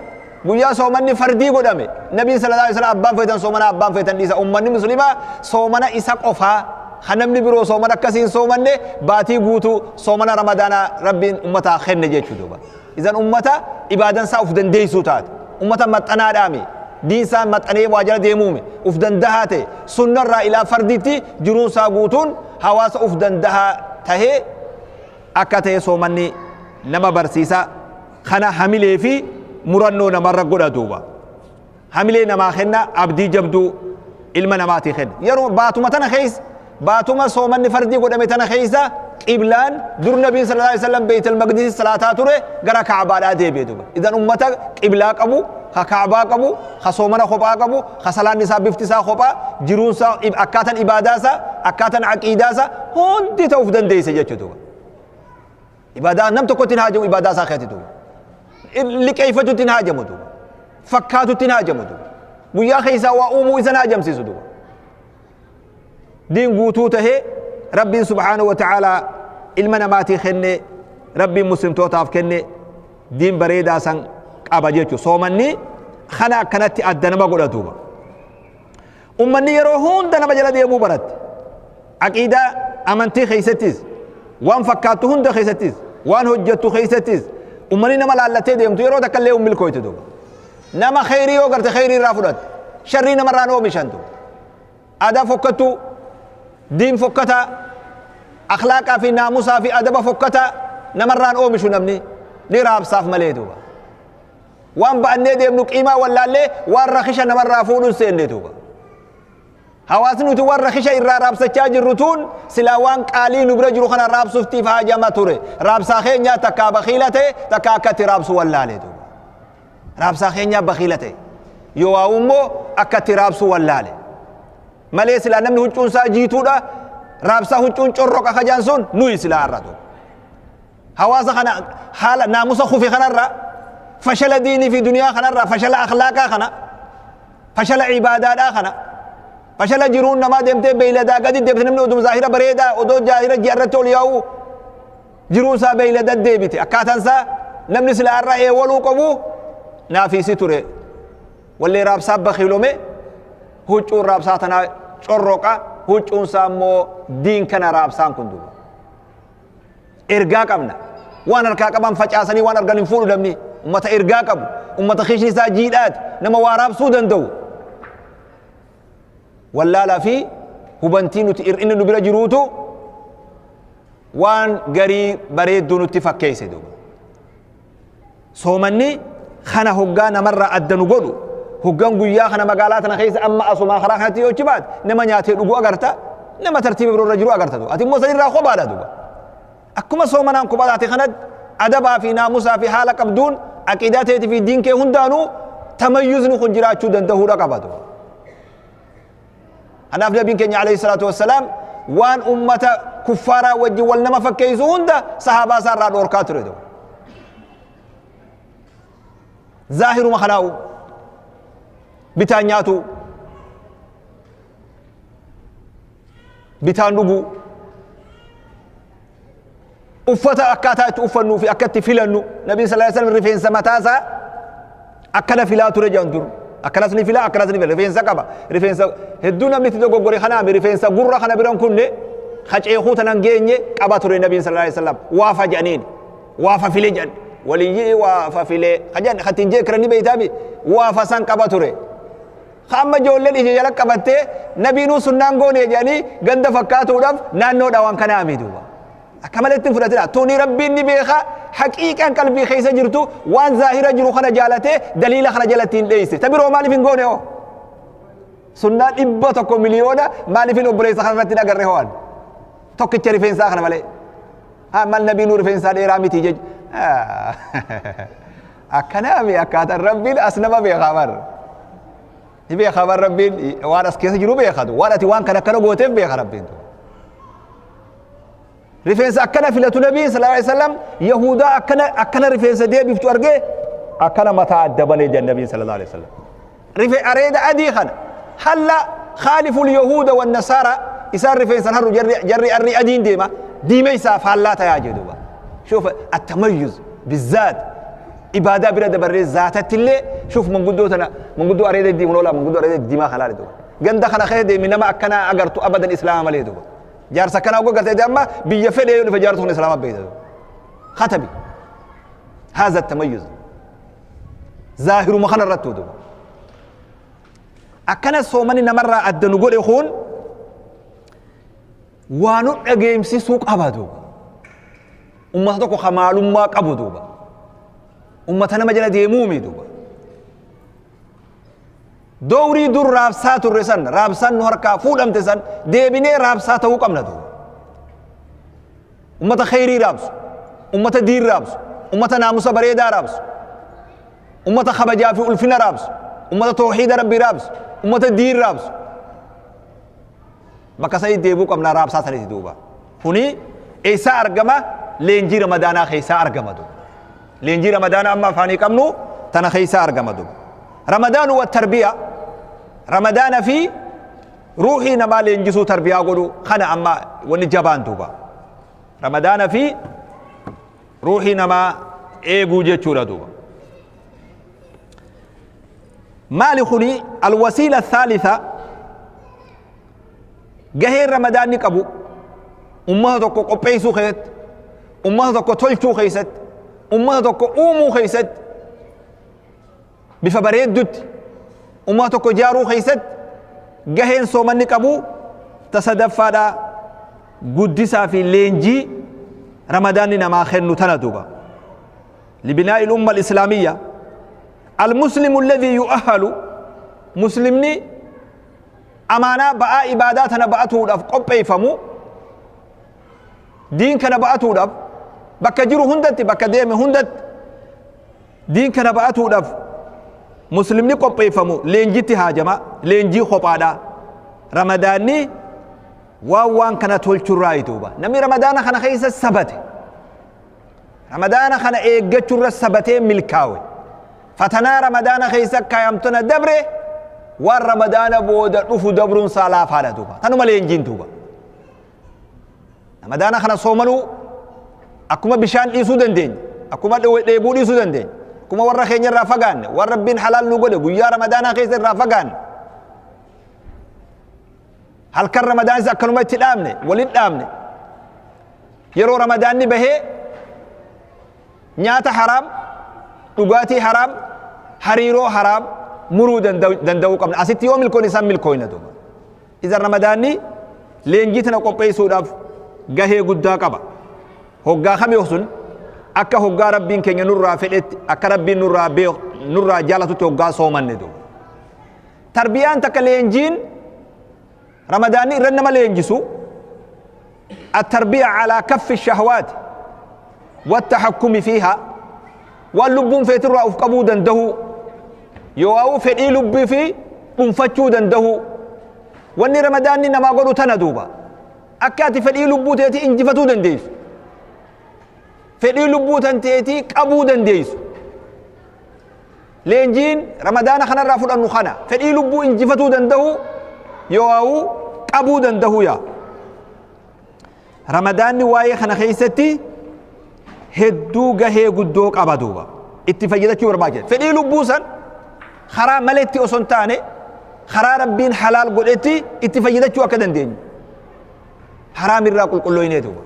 guyyaa soomanni fardii godhame, Nabiin صلى الله عليه وسلم abbaan feetan soomana, abbaan feetan dhiisa. Ummanni muslimaa soomana isa qofaa kan namni biroo soomana akkasiin soomanne, baatii guutuu soomana Ramadaanaa Rabbiin ummataa kenne jechuu duuba. Isan ummata ibaadan isaa uf dandeessuu taate, ummata maxxanaadhaami, diin isaa maxxanee waa jala deemuumi, uf dandahaa ta'e, sunnarraa ilaa farditti jiruun isaa guutuun hawaasa uf dandahaa tahee akka ta'e soomanni nama barsiisa. Kana hamilee fi murannoo namarra godha duuba. Hamilee namaa kenna, abdii jabduu ilma namaatii kenna. Yeroo baatuma tana keessa, baatuma soomanni fardii godhame tana keessa, qiblaan dur Nabiin صلى الله عليه وسلم Beeytal Maqdis salaataa ture gara Kaabaadhaa deebi'e duuba. Idan ummata qiblaa qabu, ka Kaabaa qabu, ka soomana kophaa qabu, ka salaanni isaa bifti isaa kophaa, jiruun isaa, akkaataan ibaadaa isaa, akkaataan aqiidaa isaa hundi ta'uuf dandeesse jechuudha duuba. Ibaadaa nam tokkotti hin haajamu, ibaadaa isaa keetti duuba. Liqeeffachuutti hin haajamu duuba. Fakkaatutti hin haajamu duuba. Guyyaa keessaa waa uumuu isa hin haajamsiisu duuba. Diin guutuu tahee Rabbiin سبحانه وتعالى ilma namaatii kenne, Rabbiin muslimtootaaf kenne, diin bareedaa san qaba jechuudha. Soomanni kana akkanatti adda nama godha duuba. Ummanni yeroo hunda nama jala deemuu baratte. Aqiidaa amantii keessattis, waan fakkaattu hunda keessattis, waan hojjettu keessattis, ummanni nama laallatee deemtu yeroo takka illee milkooytu duuba. Nama kheyrii yoo garte kheyrii irraa fudhatte, sharrii namarraan oomishantu. Aadaa fokkattuu, diin fokkataa, akhlaaqaa fi naamusaa fi adaba fokkataa namarraan oomishu, namni ni raabsaaf malee duuba. Waan ba'annee deemnu qiimaa wallaallee waan rakisha namarraa fuudhuun seenne duuba. Hawaasni nuti waan rakisha irraa raabsachaa jirru tun silaa waan qaalii nu bira jiru kana raabsuftiif haajama ture. Raabsaa keenya takkaa bakiila ta'e, takkaa akka itti raabsu wallaale duuba. Raabsaa keenyaa bakiila ta'e. Yoo waa immoo akka itti raabsu wallaale. Malee silaa namni huccuun isaa jiituudha. Raabsaa huccuun corroqa kajaan sun nuyi silaa har'a duuba. Hawaasa kana haala naamusa kufe kanarra, fashala diinii fi duniyaa kanarra, fashala akhlaaqaa kana, fashala ibaadaadhaa kana, fashala jiruun namaa deemtee beeyladaa gadi deemte. Namni oduu zaahira bareedaa, odoo zaahira ji'a irratti ol yaa'u, jiruun isaa beeylada deebite. Akkaataan isaa namni silaa irra eewwaluu qabu naafiisi ture. Wallee raabsaa bakiilome, huccuun raabsaa tanaa corroqa, huccuun isaa immoo diin kana raabsaan kun duuba. Ergaa qabna. Waan harkaa qaban facaasanii waan argan hin fuudhu namni. Ummata ergaa qabu, ummata kishni isaa jiidhaati, nama waa raabsuu danda'u. Wallaalaa fi hubantii nuti hir'inni nu bira jiruutu waan garii bareedduu nutti fakkeesse duuba. Soomanni kana hoggaa namarraa adda nu godhu, hoggaan guyyaa kana magaalaa tana keessa amma asumaa karaa kanatti yoo baate, nama nyaatee dhugu agarta, nama tartiiba biroo irra jiru agarta duuba. Ati immoo sanirraa kophaadha duuba. Akkuma soomanaan kophaa taate kanatti adabaa fi naamusaa fi haala qabduun, aqiidaa teetii fi diin kee hundaanuu tamayyuzni kun jiraachuu danda'uudha qaba duuba. Kanaaf Nabiin keenya عليه الصلاة والسلام waan ummata kuffaaraa wajjin wal nama fakkeessu hunda sahaabaa isaa irraa dhoorkaa ture duuba. Zaahiruma kanaa'u bitaan nyaatu, bitaan dhuguu, uffata akkaataa itti uffannuu fi akka itti filannu. Nabiin صلى الله عليه وسلم rifeensa mataasaa akkana filaa ture jedhan dur. Akkanas ni filaa, akkanas ni fila. Rifeensa qaba, rifeensa hedduu namni itti dogoggore kanaami. Rifeensa gurra kana biran kunne kaceekuu tanan geenye qaba ture Nabiin صلى الله عليه وسلم. Waafa jedhaniin, waafa file jedhan, waliyyii waafa file kajan katiin jeekirani beeytaami, waafa san qaba ture. Amma ijoolleen ija jala qabattee nabiinuu sunnaan goone jedhanii ganda fakkaatuudhaaf naannoodha waan kanaami duuba. Akka malee ittiin fudhatina. Tuni Rabbiin ni beeka, haqiiqaan qalbii keessa jirtu waan zaahira jiru kana jaalatee daliila kana jalatti hin dheeyse. Ta biroo maaliif hin goone hoo? Sunnaa 100 miliyoona maaliif hin obboleessa kana irratti hin agarre ho'an? Tokkicha rifeensaa kana malee. Haa, mal nabiinuu rifeensaa dheeraa miti jechuudha. Akkanaami akkaataan Rabbiin as nama beekaa bar. Ni beekaa bar, Rabbiin waan as keessa jiru beekatu. Waan ati waan kana akkana gooteef beeka Rabbiin. Rifeensa akkana filatu Nabiin صلى الله عليه وسلم, Yahudaa akkana akkana rifeensa deebiftu argee akkana mataa adda banee jedhan Nabiin صلى الله عليه وسلم. Rife areeda adii kana halla خالفوا اليهود والنصارى, isaan rifeensan harru, jarri arri adiin deema, diimeysaa faallaa tayaa jedhuba. شوف التميز بالذات. Ibaadaa bira dabarree zaatatti illee shuf manguddoo tana, manguddoo areeda diimuun oolaa, manguddoo areeda diimaa kalaale duuba. Ganda kana keessa deemi, nama akkanaa agartu abadan islaama malee duuba. Jaarsa akkanaa oga gartee amma biyya fedhee yoo dhufe jaarsa kun islaama beekta duuba. Khatabi. Haza tamayyuz. Zaahiruma kana irratti duuba. Akkana soomani namarraa adda nu godhe kun waa nu dhageemsisuu qaba duuba. Ummata tokko ka maalummaa qabu duuba. Ummata nama jala deemuumi duuba. Dowrii dur raabsaa turre san, raabsaan nu harkaa fuudhamte san deebinee raabsaa ta'uu qabna duuba. Ummata kheyrii raabsu, ummata diin raabsu, ummata naamusa bareedaa raabsu, ummata kabajaa fi ulfina raabsu, ummata tawxiida rabbii raabsu, ummata diin raabsu. Bakka sanii deebuu qabna raabsaa sanitti duuba. Kuni eessaa argama? Leenjii Ramadaanaa keessaa argama duuba. Leenjii Ramadaanaa amma afaanii qabnu tana keessaa argama duuba. Ramadaanu wa tarbiyaa. Ramadaana fi ruuhii namaa leenjisuu, tarbiyaa godhu kana amma wanni jabaan duuba. Ramadaana fi ruuhii namaa eeguu jechuudha duuba. Maali kuni? Alwasiila thalitha, gaheen Ramadaanni qabu ummata tokko qopheessuu keessatti, ummata tokko tolchuu keessatti, ummata tokko uumuu keessatti, bifa bareeddutti ummata tokko ijaaruu keessatti gaheen soomanni qabu ta sadaffaadha, guddisaa fi leenjii Ramadaanni namaa kennu tana duuba. لبناء الأمة الإسلامية، المسلم الذي يؤهل، مسلمني أمانة بقى عباداتنا بقى قبيفمو دين كان بقى bakka jiru hundatti, bakka deeme hundatti diin kana ba'atuudhaaf muslimni qopheeffamu leenjitti haajama, leenjii kophaadha. Ramadaanni waan kana tolchurraa duuba. Namni Ramadaana kana keessa sabate, Ramadaana kana eeggachurra sabatee milkaawe, fatanaa Ramadaana keessa kaayamtona dabre, waan Ramadaana booda dhufu dabruun isaa laafaadha duuba. Tanuma leenjiin duuba. Ramadaana kana soomanuu akkuma bishaan dhiisuu dandeenya, akkuma dheebuu dhiisuu dandeenya, akkuma warra keenya irraa fagaanne, warra Rabbiin halaal nu godhe guyyaa Ramadaanaa keessa irraa fagaanne, halkan Ramadaanis akkanuma itti dhaabne, walin dhaabne, yeroo Ramadaanni bahee nyaata haraam, dhugaatii haraam, hariiroo haraam muruu danda'uu qabna. Asitti yoo milkoon isaan milkooyna duuba. Idan Ramadaanni leenjii tana qopheessuudhaaf gahee guddaa qaba. Hoggaa kami sun akka hoggaa Rabbiin keenya nurraa fedhetti, akka Rabbiin nurraa beeku, nurraa jaalatutti hoggaa soomanne duuba. Tarbiyaan takka leenjiin Ramadaanni irra nama leenjisu التربية على كف الشهوات والتحكم فيها، waan lubbuun feetirraa uf qabuu danda'u, yoo fedhii lubbii fi dhuunfachuu danda'u, wanni Ramadaanni namaa godhu tana duuba. Akka ati fedhii lubbuu teetii injifatuu dandeessu, fedhii lubbuu tan teetii qabuu dandeessu, leenjiin Ramadaana kanarraa fudhannu kana, fedhii lubbuu injifatuu danda'u yoo qabuu danda'u. Yaa Ramadaanni waa'ee kana keessatti hedduu gahee guddoo qaba duuba. Itti fayyadachuu barbaachisa. Fedhii lubbuu san karaa maletti osoo hin taane karaa Rabbiin halaal godhetti itti fayyadachuu akka dandeenyu, haraam irraa qulqullooynee duuba.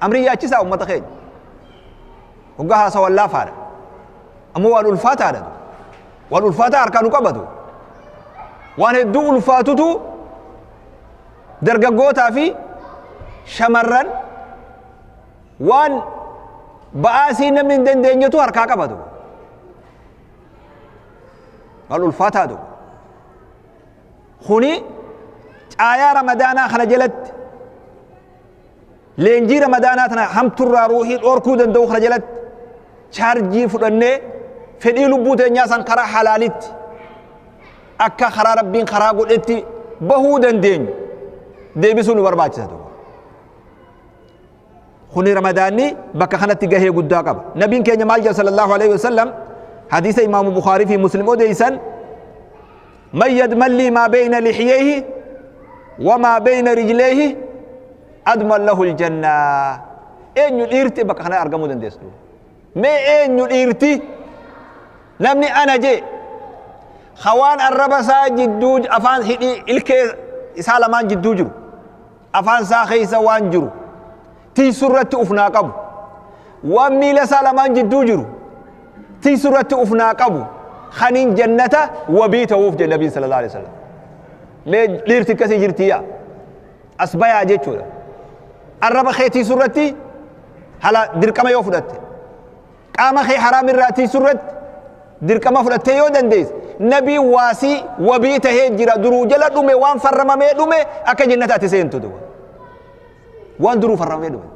Amrii yaachisaa ummata keenya hoggaa haasawan laafaadha, ammoo waan ulfaataadha, waan ulfaataa harkaa nu qabatu, waan hedduu ulfaatutu dargaggootaa fi shamarran waan ba'aasii namni hin dandeenyetu harkaa qabatu, waan ulfaataatu. Kuni caayaa Ramadaanaa kana jalatti, leenjii Ramadaanaa tana hamturraa ruuhii dhorkuu danda'u kana jalatti chaarjii fudhannee fedhii lubbuu teenyaa san karaa halaalitti, akka karaa Rabbiin karaa godhetti bahuu dandeenyu deebisuu nu barbaachisa duuba. Kuni Ramadaanni bakka kanatti gahee guddaa qaba. Nabiin keenya maal jedha صلى الله عليه وسلم? Hadiisa Imaamu Bukaarii fi Muslim odeeysan: من يضمن لي ما بين لحييه وما بين رجليه أضمن له الجنة. Eenyu dhiirti bakka kana argamuu dandeessu? Mee eenyu dhiirti namni ana jee hawaan arraba isaa jidduu afaan hidhii ilkee isaa lamaan jidduu jiru afaan isaa keessa waan jiru tiisurratti ufnaa qabu waan miila isaa lamaan jidduu jiru tiisurratti ufnaa qabu kaniin jannata wabii ta'uuf jedhe nabiin sallallahu alaihi wasallam. Mee dhiirti akkasii jirti yaa as bayaa jechuudha. Arraba kee tiisurratti hala dirqama yoo fudhatte qaama kee haraam irraa tiisurratti dirqama fudhattee yoo dandeesse nabii waasii wabii tahee jira duruu jala dhume waan farramamee dhume akka jannata ati seentu duba waan duruu farramamee dhume.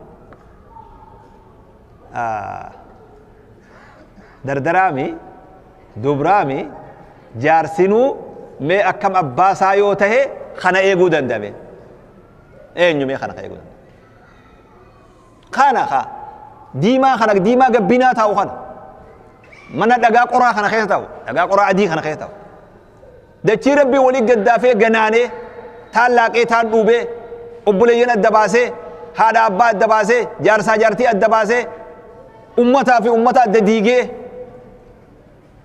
Dardaraami dubraami jaarsinuu mee akkam abbaasaa yoo tahe kana eeguu dandame eenyu mee kana eeguu dandame kana ka diimaa kana diimaa gabbinaa taa'u kana mana dhagaa qoraa kana keessa taa'u dhagaa qoraa adii kana keessa taa'u dachii rabbii walii gaddaafee ganaanee taan laaqee taan dhuubee obboleeyyan adda baasee haadha abbaa adda baasee jaarsaa jaartii adda baasee ummataa fi ummata adda diigee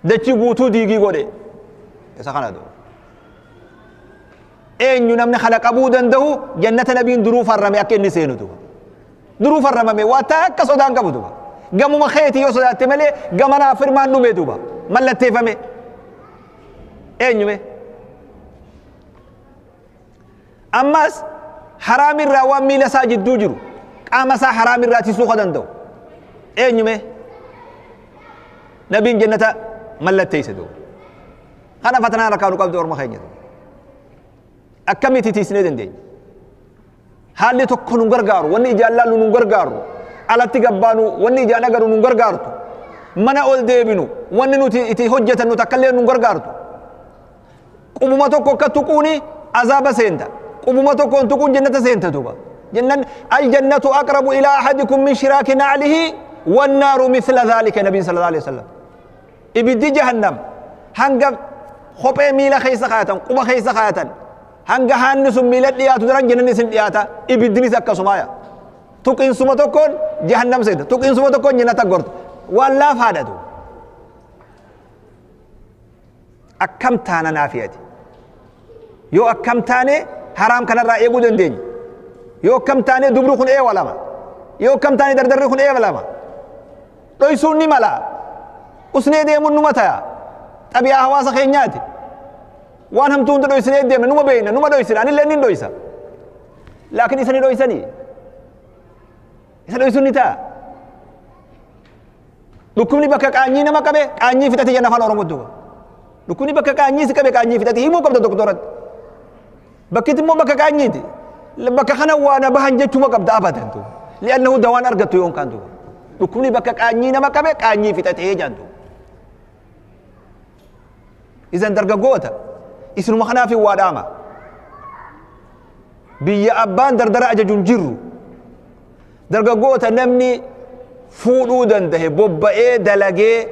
dachii guutuu diigii godhe isa kana duuba eenyu namni kana qabuu danda'u jannata nabiin duruu farrame akka inni seenu duuba duruu farramame waa takka sodaan qabu duuba gamuma keetii yoo sodaatte malee gamanaa firmaan dhume duuba mallatteeffame eenyume ammas haraamirraa waan miila isaa jidduu jiru qaama isaa haraamirraa tisuu ka danda'u eenyume nabiin jannata mallatteesse duuba kana fatanaa harkaa nu qabdu orma keenya duuba akkamitti tiisnee dandeenya haalli tokko nu gargaaru wanni ijaan laallu nu gargaaru alatti gabbaanu wanni ijaan agaru nu gargaartu mana ol deebinu wanni nuti itti hojjetannu takkallee nu gargaartu qubuma tokko akka tuquuni azaaba seenta qubuma tokkoon tuquun jannata seenta duuba jennan aljannatu aqrabu ilaa ahadikum min shiraaki naclihi wannaaru mithla dhalika nabiin sallallahu alaihi wasallam ibiddi jahannam hanga kophee miila keessa kaayatan quba keessa kaayatan hanga haanni sun miila dhiyaatu daran jannanni isin dhiyaata ibiddinis akkasumaaya tuqiinsuma tokkoon jahannam seenta tuqiinsuma tokkoon jannata gorta waan laafaadha duuba akkam taana naafiyati yoo akkam taane haraam kanarraa eeguu dandeenya yoo akkam taane dubri kun eewa lama yoo akkam taane dardarri kun eewa lama dhoysuun ni mala usnee deemuun numa taya xabi'aa hawaasa keenyaati waan hamtuu hunda dhoysinee deemna numa beeyna numa dhoysina anillee nin dhoysa laakiin isa ni dhoysanii isa dhoysuun ni ta'a dhukkubni bakka qaanyii nama qabe qaanyii fixate jenna afaan Oromoo duuba dhukkubni bakka qaanyii si qabe qaanyii fixate himuu qabda doktoratti bakkitti immoo bakka qaanyiiti bakka kana waan bahan jechuma qabda abadan duuba li'annahu dawaan argattu yoon kaan duuba dhukkubni bakka qaanyii nama qabe qaanyii fixate jaan duuba isan dargaggoota isinuma kanaaf waa dhaama biyya abbaan dardara ajajuun jirru dargaggoota namni fuudhuu dandahe bobba'ee dalagee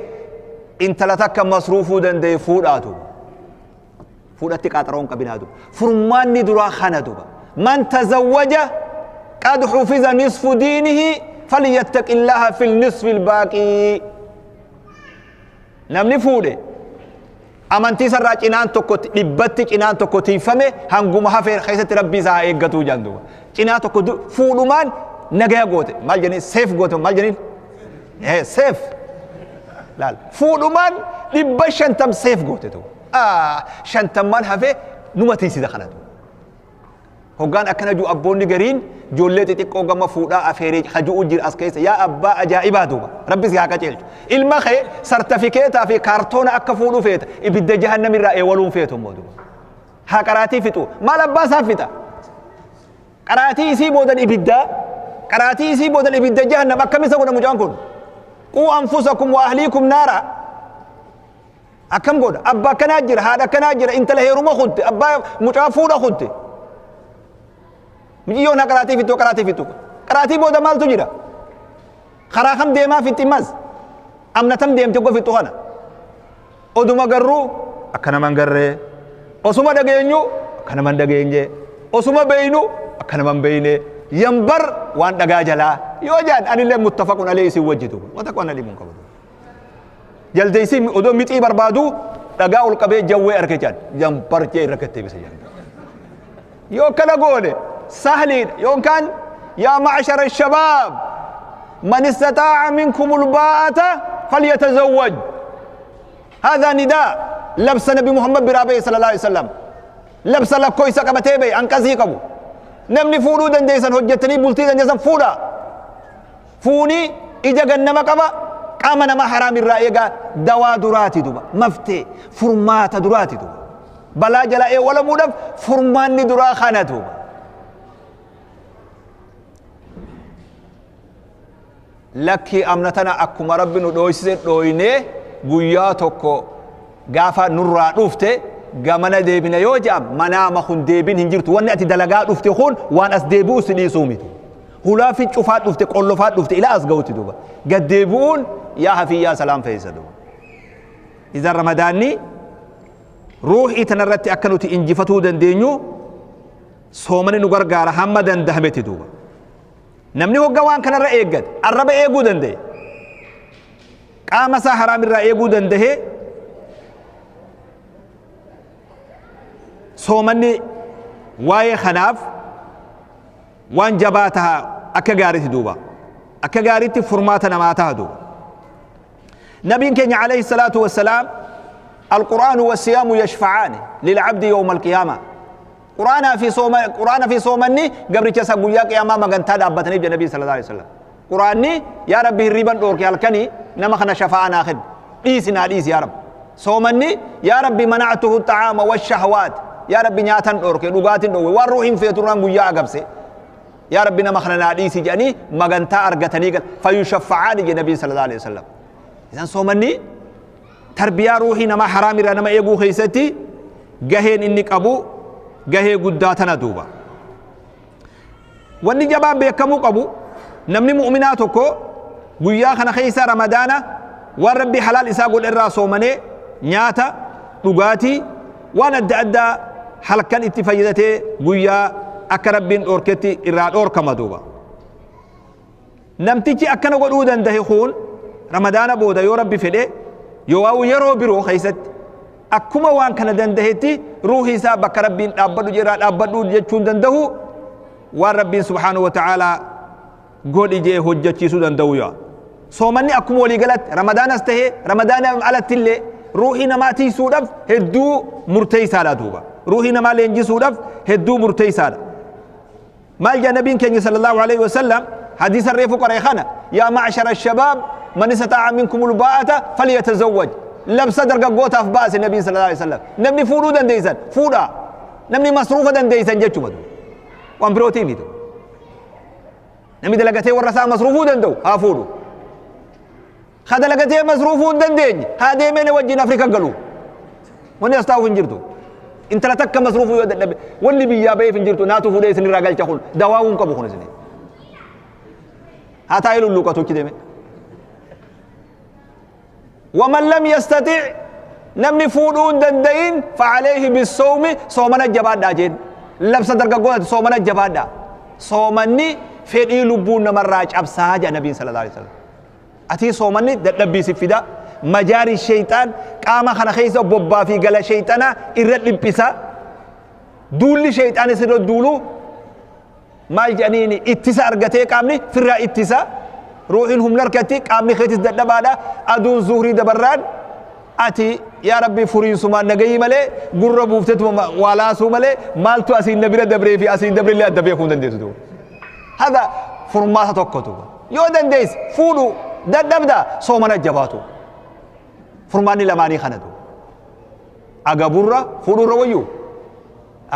intala takka masruufuu dandahe fuudhaatu fuudhatti qaaxaroon qabinaa duba furmaanni duraa kana duba man tazawwaja qad xufiza nisfu diinihi falyattaqi illaha fi nisfi lbaaqii namni fuudhe amantii isarraa cinaan tokko dhibbatti cinaan tokko tiifame hanguma hafee keessatti rabbii isaa haa eeggatuu jaan duuba cinaa tokko fuudhumaan nagaya goote maal jedhanii seef goote maal jedhaniin seef laal fuudhumaan 50 seef goote duuba shantammaan hafee numa tiisisa kana duuba hoggaan akkana jiru abboonni gariin ijoollee xixiqqoo gama fuudhaa afeeree haju'u jira as keessa yaa abbaa ajaa'ibaa duuba rabbi si haa qajeelchu ilma kee sartifikeetaa fi kaartoona akka fuudhuu feeta ibidda jahannam irraa eewaluun feetu immoo duuba haa qaraatii fixu maal abbaa isaa fixa qaraatii isii boodan ibiddaa qaraatii isii boodan ibidda jahannam akkamisa godha mucaan kun quu anfusakum wa ahliikum naara akkam godha abbaa akkanaa jira haadha akkanaa jira intala heeruma kutte abbaa mucaa fuudha kutte miciyyoon haa qaraatii fixu qaraatii fixu qaraatii booda maaltu jira karaa kam deemaa fixi mas amna tam deemte go fixu kana oduma garruu akka naman garree osuma dhageenyu akka naman dhageenye osuma beeynu akka naman beeyne yambar waan dhagaa jalaa Yoo jaan anillee muttafaqun alayhi isin wajjitu wataqwan ali mun qabatu. Jaldeessi odoo mixii barbaadu dhagaa ol qabee jawwee arke jaan jambarjee irra gattee bisa jaan. Yoo kana goone sahliidha yookaan yaa ma'shara shabaab man istataa'a minkum ulbaa'ata falyatazawwaj. هذا نداء لبس نبي محمد برابي صلى الله عليه وسلم لبس لكويسا قبتي بي انقذي قبو نمني فودو دنديسن هجتني بولتي دنديسن فودا فوني إجا جنما قبا قام نما حرام الرأيقا دوا دراتي دوبا مفتي فرمات دراتي دوبا بلا جلا إيه ولا مودف فرماني درا خانة دوبا لكي أمنتنا أكما ربي ندويسي دويني guyyaa tokko gaafa nurraa dhufte gamana deebina yoo jedham manaama kun deebin hin jirtu wanni ati dalagaa dhufte kun waan as deebi'u si dhiisuu miti hulaa fi cufaa dhufte qollofaa dhufte ila as ga'utti duuba gad deebi'uun yaa hafiyyaa salaam fe'isa duuba idan ramadaanni ruuhii tanarratti akka nuti injifatuu dandeenyu soomani nu gargaara hamma dandahametti duuba namni hogga waan kanarra eeggate arraba eeguu danda'e qaama isaa haraam irraa eeguu dandahee soomanni waa'ee kanaaf waan jabaa taha akka gaariitti duuba akka gaariitti furmaata namaa taha duuba nabiin keenya alayhi salaatu wassalaam القرآن والصيام يشفعان للعبد يوم القيامة قرآن في صوم قرآن في صومني قبل كسا قيا قيامة ما كنت دابتني النبي صلى الله عليه وسلم قرآني يا ربي الربا دورك الكني نما خنا شفاعة ناخذ إيسنا إيس يا رب صومني يا ربي منعته الطعام والشهوات يا ربي نياتن دورك لغاتن دورك والروح في تران قيا أقبسي يا ربي نما خنا إيس جاني ما كنت أرجتني فيشفعان النبي صلى الله عليه وسلم إذا صومني تربية روحي نما حرامي نما إيجو خيستي جهين إنك أبو جهي قداتنا دوبا واني جبان بيكمو أبو نمني مؤمناتكو guyyaa kana keessa ramadaana waan rabbi halaal isaa godhe irraa soomanee nyaata dhugaatii waan adda addaa halkan itti fayyadatee guyyaa akka rabbiin dhoorketti irraa dhoorkama duuba namtichi akkana godhuu dandahe kun ramadaana booda yoo rabbi fedhe yoo waa'u yeroo biroo keessatti akkuma waan kana dandahetti ruuhi isaa bakka rabbiin dhaabbadhu irraa dhaabbadhu jechuun dandahu waan rabbiin subhaanahu wa ta'aalaa godhi jee hojjechiisuu danda'u yaa soomanni akkuma walii galatti ramadaanas tahee ramadaana alatti illee ruuhii namaa tiisuudhaaf hedduu murteessaadha duuba ruuhii namaa leenjisuudhaaf hedduu murteessaadha maal jaa nabiin keenya sallallahu alaihi wasallam hadiisa reefu qaree kana yaa macshara shabaab man istataa'a minkum ulbaa'ata falyatazawwaj labsa dargaggootaaf baase nabiin sallallahu alaihi wasallam namni fuudhuu dandeeysan fuudhaa namni masruufa dandeeysan jechuudha waan birootii miti namni dalagatee warra isaa masruufuu danda'u haa fuudhu ka dalagatee masruufuu hin dandeenye haa deemee wajjin Afrika galu wanni as taa'uuf hin jirtu intala takka masruufuu yoo dadhabe wanni biyyaa ba'eef hin jirtu naatu fuudhee isinirraa galcha kun dawaawuu hin qabu kun isinii haa taa'ee lulluuqatu achi deeme ومن لم يستطع نمني فودون دندين فعليه بالصوم صومنا جباد داجين لبس درجة صومنا جباد دا صومني fedhii lubbuun namarraa cabsaa jedha nabiin sallallahu alaihi wasallam ati soomanni dadhabbii si fida majaari shayxaan qaama kana keessa bobbaa fi gala shayxanaa irra dhiphisa duulli shayxaan isirra duulu maal jedhaniini ittisa argatee qaamni firraa ittisa ruuxiin humna harkatti qaamni keetis dadhabaadha aduun zuhurii dabarraan ati yaa rabbi furiinsumaan nagayii malee gurra buuftetuma waa laasuu malee maaltu asiin na bira dabree fi asiin dabrillee adda beekuu hin dandeessu duuba. هذا فرماتا tokkotu yoo dandeesse fuudhu dadhabda soomana jabaatu furmaanni lamaanii kanatu agaburra fuudhurra wayyu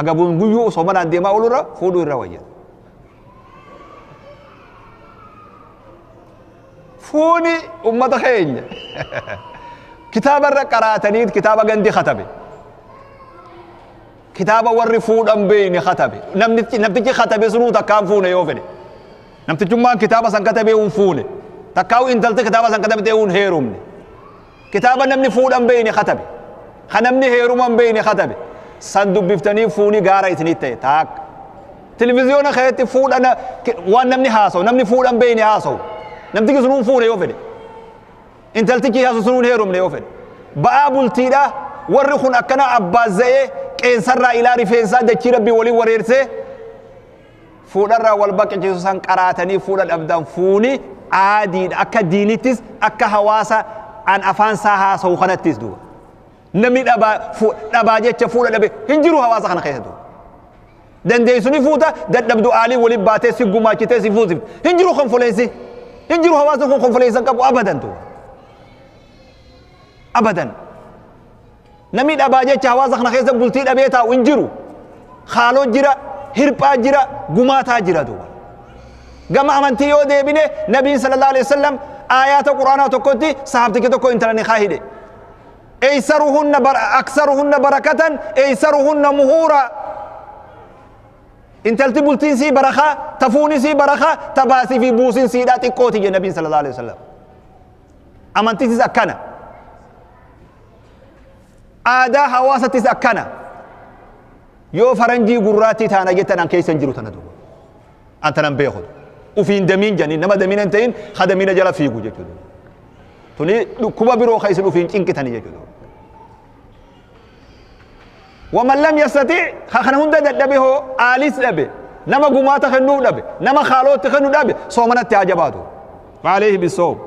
agabuun guyyuu soomanaan deemaa oolurra fuudhuu irra wayya fuuni ummata keenya kitaabarra qaraataniit kitaaba gandi katabe kitaaba warri fuudhan beeyne katabe namtichi katabe sunuu takkaan fuune yoo fedhe namtichummaan kitaaba san katabee hun fuune takkaa'u intalti kitaaba san katabtee hun heerumne kitaaba namni fuudhan beeyne katabe ka namni heeruman beeyne katabe san dubbiftanii fuuni gaara isinit ta'e taak Televiziyoona keessatti fuudhan waan namni haasawu namni fuudhan beeyne haasawu. Namtichi sunuun fuune yoo fedhe. Intaltichi haasawu sunuun heerumne yoo fedhe. Ba'aa bultiidha warri kun akkana abbaazza'ee qeensarraa ilaa rifeensaa dachii rabbii waliin wareersee fuudharraa wal baqachiisu san qaraatanii fuudha dhabdan fuuni aadiidha akka diinittis akka hawaasa an afaan isaa haasawu kanattis duuba. Namni dhabaa jecha fuudha dhabe hin jiru hawaasa kana keessa duuba. Dandeessu ni fuuta dadhabdu aalii waliin baatee si gumaachitee si fuusifte hin jiru konfoleensi hin jiru hawaasni kun konfoleensa hin qabu abadan duuba. Abadan. Namni dhabaa jecha hawaasa kana keessa bultii dhabee taa'u hin jiru. Haaloo jira, hirphaa jira, gumaataa jira duuba. Gama amantii yoo deebine nabiin sallallahu alaihi wasallam aayaata quraanaa tokkotti sahabtichi tokko intala ni hidhe. Eeysaruhunna aksaruhunna barakatan eeysaruhunna muhuura. Intalti bultiin sii barakaa, tafuuni sii barakaa, tabaasii fi buusiin siidhaa xiqqooti jedhe nabiin sallallahu alaihi wasallam. Amantiisis akkana. Aadaa hawaasattis akkana. Yoo faranjii gurraattii taana jettan an keessa hin jiru tana duuba. An tanan beeku. Ufiin damiin jedhanii nama damiina hin ta'in ha damiina jala fiigu jechuudha. Tuni dhukkuba biroo ka isin ufiin cinqitanii jechuudha. ومن لم يستطيع خنا هند دبه هو آليس دبه نما قمات خنو دبه نما خالوت خنو دبه صومنا تعجباته فعليه بالصوم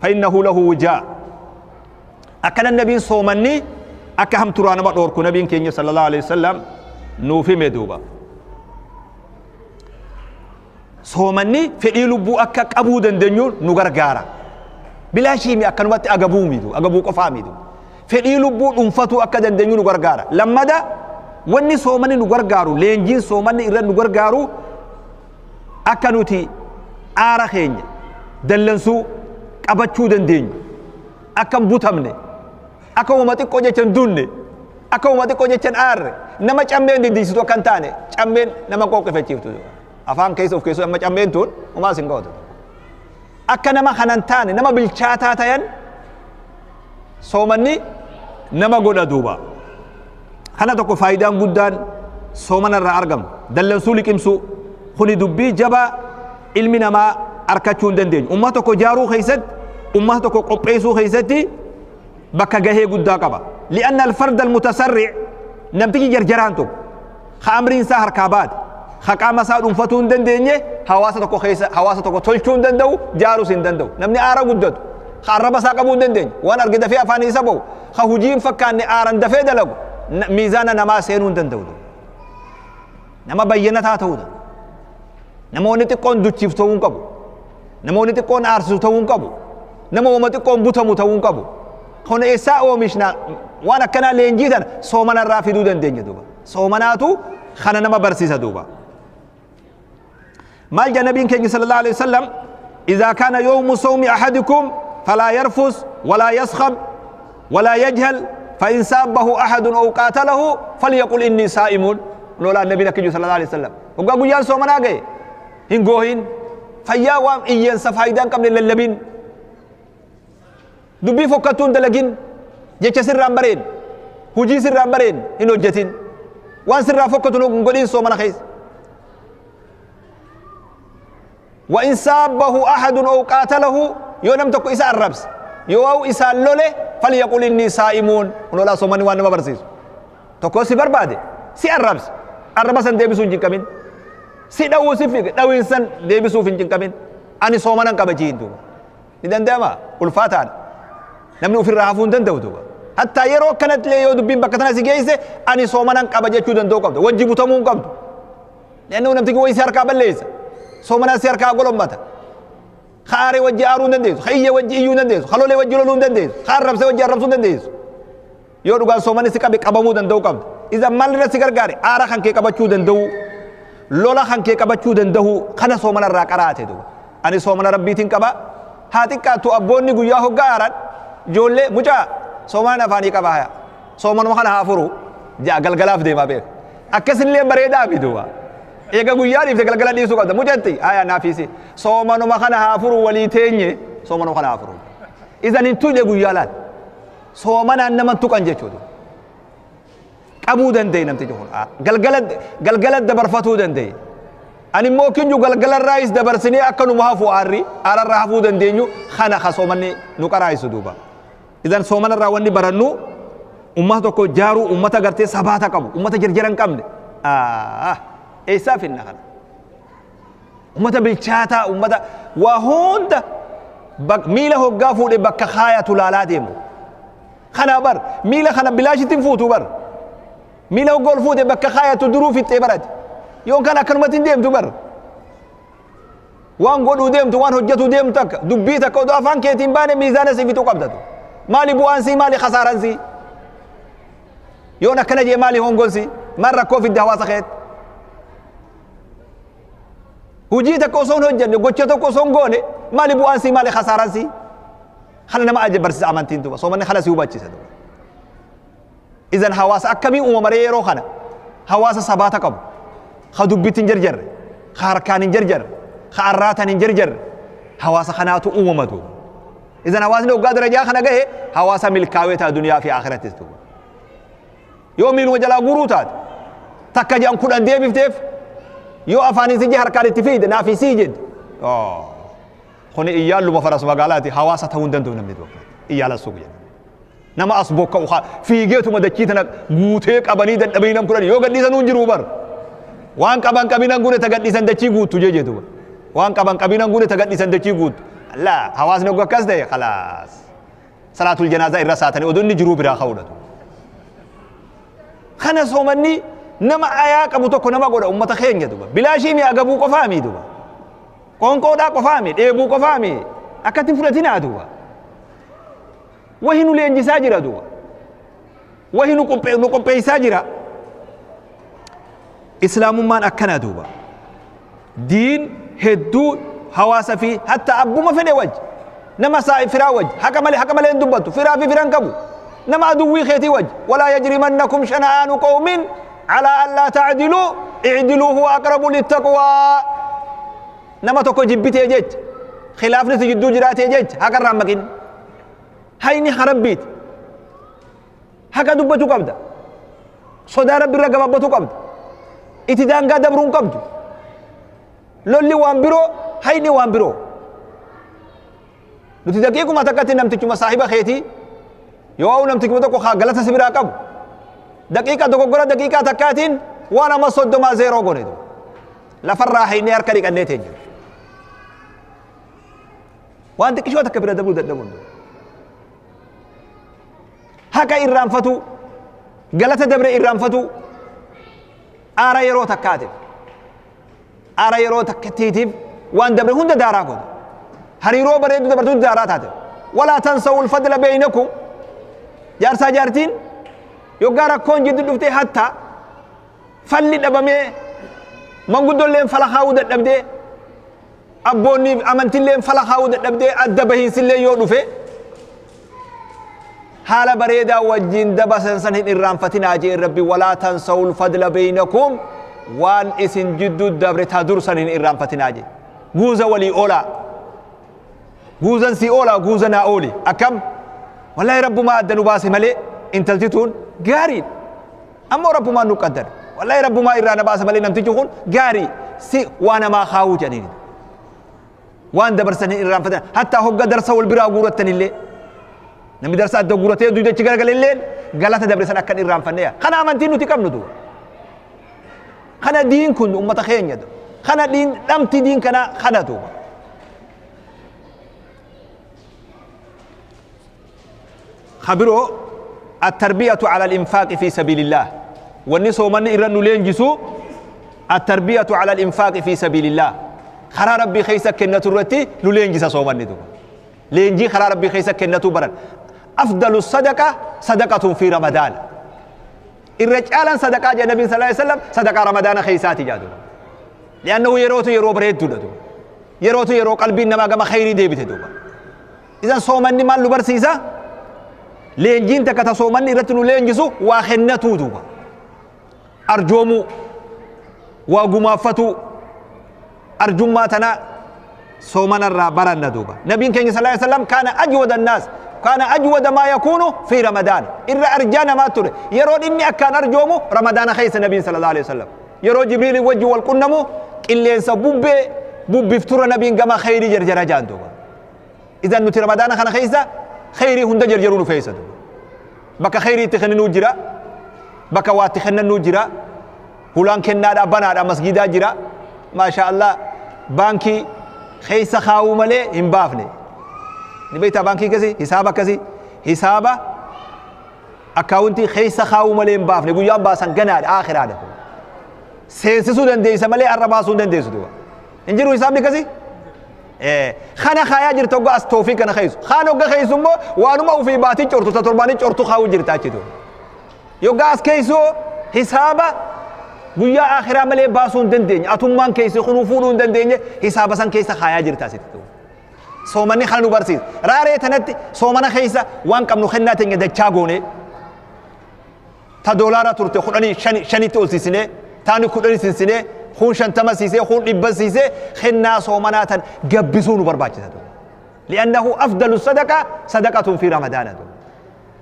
فإنه له وجاء أكن النبي صومني أكهم ترانا بدورك نبي كيني صلى الله عليه وسلم نوفي مدوبا صومني في لبو أكك أبو دندنيو نغرغارا بلا شيء مي أكن وقت أجابو ميدو أجابو قفاميدو fedhii lubbuu dhuunfatu akka dandeenyu nu gargaara. Lammada wanni soomanni nu gargaaru leenjiin soomanni irra nu gargaaru akka nuti aara keenya dallansuu qabachuu dandeenyu akka hin butamne akka uumama xiqqoo jecha hin dunne akka uumama xiqqoo jecha hin aarre nama cammeen diddiisitu akka hin taane cammeen nama qooqiffachiiftu afaan keessa of keessoo amma cammeen tun homaas hin gootu akka nama kana hin taane nama bilchaataa tayan soomanni nama godha duuba. Kana tokko faayidaan guddaan soomana irraa argamu dallansuu liqimsuu kuni dubbii jabaa ilmi namaa arkachuu hin dandeenyu. Ummata tokko jaaruu keessatti ummata tokko qopheessuu keessatti bakka gahee guddaa qaba. Li'anna alfarda almutasarric namtichi jarjaraan tokko ka amriin isaa harkaa baate ka qaama isaa dhuunfatuu hin dandeenye hawaasa tokko keessa hawaasa tokko tolchuu hin danda'u jaaruus hin danda'u. Namni aara guddatu ka arraba isaa qabuu hin dandeenye waan arge dafee afaan isa ba'u ka hujii hin fakkaanne aaran dafee dalagu miizaana namaa seenuu hin danda'u. Nama bayyanataa ta'uudha. Namoonni xiqqoon duchiif ta'uu hin qabu. Namoonni xiqqoon aarsisu ta'uu hin qabu. Nama uuma xiqqoon butamu ta'uu hin qabu. Kun eessaa oomishna waan akkanaa leenjii tana soomana irraa fiduu dandeenya duuba. Soomanaatu kana nama barsiisa duuba. Maal jedha nabiin keenya sallallahu alaihi wasallam إذا كان يوم صوم أحدكم فلا يرفث ولا يصخب ولا يجهل فإن سابه أحد أو قاتله فليقل إني صائم. لولا النبي نكجو صلى الله عليه وسلم وقال يا صومنا جاي هنجوهين فيا وام إيان سفايدان قبل اللبين دبي فكتون دلجين جيش سر رامبرين هجي سر رامبرين إنه جتين وان سر فكتون نقولين صومنا خيس. وإن سابه أحد أو قاتله يونم تكو إساء الربس يو إساء اللولة فليقول إني صائمون. ولولا صومني وانا ما برسيس تكو سي بربادي سي الربس الربس أن ديبسون جنكمين سي داو سي فيك داو إنسان ديبسو فين جنكمين أني صومنا كبجين دوبا إذن داما والفاتان نمنو في الرهافون دن دو دوبا حتى يرو كانت لي يودو بين بكتنا سي جيسي أني صومنا كبجي تشو دن دو قبض وجيبو تمون قبض لأنه نمتكو ويسي أركاب الليس صومنا سي أركاب قولهم متى خاري وجه آرون دنديس خيّة وجه إيون دنديس خلولي وجه لولون دنديس خارب سي وجه الرب دنديس يورو قال صومني سكا بقبمو دندو قبض إذا مال رسي غرغاري آرا خان كي قبچو دندو لولا خان كي قبچو دندو خنا صومنا را قراته دو أني صومنا ربيتين قبا هاتي كاتو أبوني غيا هو غاران جولي مجا صومنا فاني قبا هيا صومنا وخنا هافرو جا غلغلاف ديما بيك أكسن لي بريدا بيدوا Eega guyyaa dhiifte galgala dhiisuu qabda. Mucatti aya naafisi. Soomanuma kana haa furu walii teenye soomanuma kana haa furu. Isan hin tuqne guyyaa laal. Soomanaan nama tuqan jechuudha. Qabuu danda'e namtichi kun galgala galgala dabarfatuu danda'e. Ani immoo kinju galgala irraayis dabarsinee akka nu hafu aarri aararraa hafuu dandeenyu kana ka soomanni nu qaraayisu duuba. Idan soomana irraa wanni barannu ummata tokko jaaruu, ummata gartee sabaata qabu, ummata jarjara hin qabne. Eessaa finna kana? Ummata bilchaataa, ummata waa hunda miila hoggaa fuudhe bakka kaayatu laalaa deemu. Kana bar miila kana bilaashitti hin fuutu bar. Miila hoggaa ol fuute bakka kaayatu duruu fixxee barate. Yoon kan akkanumatti hin deemtu bar. Waan godhuu deemtu, waan hojjetuu deemtu takka dubbii takka odoo afaan keetiin baane miizaana si fixuu qabdatu. Maali bu'aan sii, maali khasaaraan sii? Yoon akkana jee maali hongoon sii? Maal rakkoo fidde hawaasa keetti? Hujii takka osoo hin hojjenne, gocha tokko osoo hin goone, maali bu'aan sii, maali khasaaraan sii? Kana nama ajaa'ibsiisa amantiin duuba. Soomanni kana si hubachiisa duuba. Idan hawaasa akkamii uumamaree yeroo kana? Hawaasa sabaata qabu. Ka dubbitti hin jarjarre, ka harkaan hin jarjarre, ka arraatan hin jarjarre. Hawaasa kanaatu uumama duuba. Idan hawaasni waggaa darajaa kana gahe hawaasa milkaawee ta'a duniyaa fi akhirattis duuba. Yoo miiluma jalaa guuruu taate, takka jedhan 10 deebifteef, yoo afaan si harkaan itti fiide naaf sii jedhe. Kuni iyyaalluma faras magaalaati, hawaasa ta'uu hin danda'u namni tokko. Iyyaala suuq jedhama. Nama as bokka'u fiigeetuma dachii tana guutee qabanii dadhabanii nam 10 yoo gadhiisan hin jiru bar. Waan qaban qabinan gune ta gadhiisan dachii guuttu jeetu. Waan qaban qabinan gune ta gadhiisan dachii guuttu. Laa, hawaasni ogga akkas ta'e khalaas. Salaatul janaazaa irra saatanii oduu inni jiruu biraa ka'uudhatu. Kana soomanni nama ayaa qabu tokko nama godha ummata keenya duba. Bilaashii mi'a gabuu qofaa mii duba. Qoonqoodhaa qofaa mii, dheebuu qofaa mii. Akkatti fudhatinaa duba. Wahi nu leenjisaa jira duba. Wahi nu qopheessaa jira. Islaamummaan akkana duuba. Diin hedduu hawaasa fi hatta abbuma fedhe wajji. Nama saa firaa wajji haqa malee hin dubbattu, firaa fi firan qabu. Nama aduwwii keetii wajji. Walaa yajrimannakum shana'aanu qawmin alaa allaa ta'diluu i'diluu huwa aqrabu littaqwaa. Nama tokko jibbitee jecha, khilaafni si jidduu jiraatee jecha haqa irraa maqin. Hayni harabbiiti. Haqa dubbachuu qabda. Sodaa Rabbi irra gabaabbatuu qabda. Itti daangaa dabruu hin qabdu. Lolli waan biroo, hayni waan biroo. Nuti daqiiquma takkatti namtichuma saahiba keetii yoo namtichuma tokko haa galata si biraa qabu. Daqiiqa dogoggora daqiiqaa takkaatiin waan amma 30 zeeroo goone. Lafarraa haynee harka dhiqannee teenya. Waan xiqqishoo takka bira dabruu dadhabuun. Haqa irraanfatuu, galata dabre irraanfatuu, aara yeroo takkaatiif, aara yeroo takkattiitiif waan dabre hunda daaraa godhu. Hariiroo bareedu dabartuu daaraa taate. Walaa tansawul fadla beeynakum. Jaarsaa jaartiin yoggaa rakkoon jiddu dhuftee hatta falli dhabamee manguddolleen fala kaa'uu dadhabdee abboonni amantilleen fala kaa'uu dadhabdee adda bahiinsillee yoo dhufe haala bareedaa wajjin dabasan san hin irraanfatinaa jee Rabbi. Walaa tansawul fadla beeynakum, waan isin jidduu dabre ta dur san hin irraanfatinaa jee. Guuza walii oolaa, guuzan si oolaa, guuza naa ooli. Akkam wallahi Rabbumaa adda nu baase malee intalti tun gaariidha, ammoo Rabbumaan nu qaddare. Wallahi Rabbumaa irraa na baase malee namtichi kun gaarii si waa namaa kaawuu jedhaniini. Waan dabarsan hin irraanfatan. Hattaa hogga darsa wal biraa guurattan illee, namni darsa adda guuratee dugdachi garagale illee galata dabre san akka hin irraanfanne. Kana amantiin nuti qabnu duuba. Kana diin kun ummata keenya, kana diin dhamti diin kana kana duuba. Khabiroo التربية على الإنفاق في سبيل الله. Wanni soomanni irra nu leenjisu التربية على الإنفاق في سبيل الله، karaa Rabbii keessa kennatu irratti nu leenjisa soomanni duuba. Leenjii karaa Rabbii keessa kennatu baran. أفضل الصدقة صدقة في رمضان. Irra caalan sadaqaa jedhe Nabiin صلى الله عليه وسلم sadaqaa Ramadaana keessaati jedha duuba. لأنه yerootu yeroo bareedduudha duuba. Yerootu yeroo qalbiin namaa gama khayrii deebite duuba. Idan soomanni maal nu barsiisa? Leenjiin takka ta soomanni irratti nu leenjisu waa kennatuu duuba. Arjoomuu, waa gumaaffatuu, arjummaa tana soomanarraa baranna duuba. Nabiin keenya صلى الله عليه وسلم كان أجود الناس. كان أجود ما يكون في رمضان إر أرجانا ما ترى يرون إني أكان أرجومو رمضان خيس النبي صلى الله عليه وسلم يرو جبريل وجه والقنمو اللي ينسى بوب بفتور نبي كما خيري جرجرا جاندو إذا نتي رمضان خنا خيسا خيري هند جرجرون فيسا بك خيري تخننو جرا بك وات تخننو جرا هولان كنا دا بنا دا مسجدا جرا ما شاء الله بانكي خيسا خاو ملي همبافني نبيتا بانكي كذي حسابا كذي حسابا أكاونتي خيسا خاو ملي همبافني قول يا باسان جنا آخر هذا سينسسو دنديسا ملي الرباسون دنديسو دوا انجرو حساب كذي خانا خايا جرت وقع استوفيك أنا خيسو خانا وقع خيسو مو وأنا ما في باتي جرتو تطرباني جرتو خاو جرتا كده يوقع اسكيسو حسابا ويا آخر عمله باسون دندين أتومان كيسو خنوفون دندين حسابا سان كيسا خايا جرتا ستو سومني خانا نبرسيس راري تنت سومنا خيسا وان كم نخنا تنجد دچاغوني تا دولارا ترتو خدني شني شني تولسيسنه تاني خدني سيسنه خون شنتما سيسي خون إبا سيسي خنا صومناتا قبسون برباجتا لأنه أفضل الصدقة صدقة في رمضان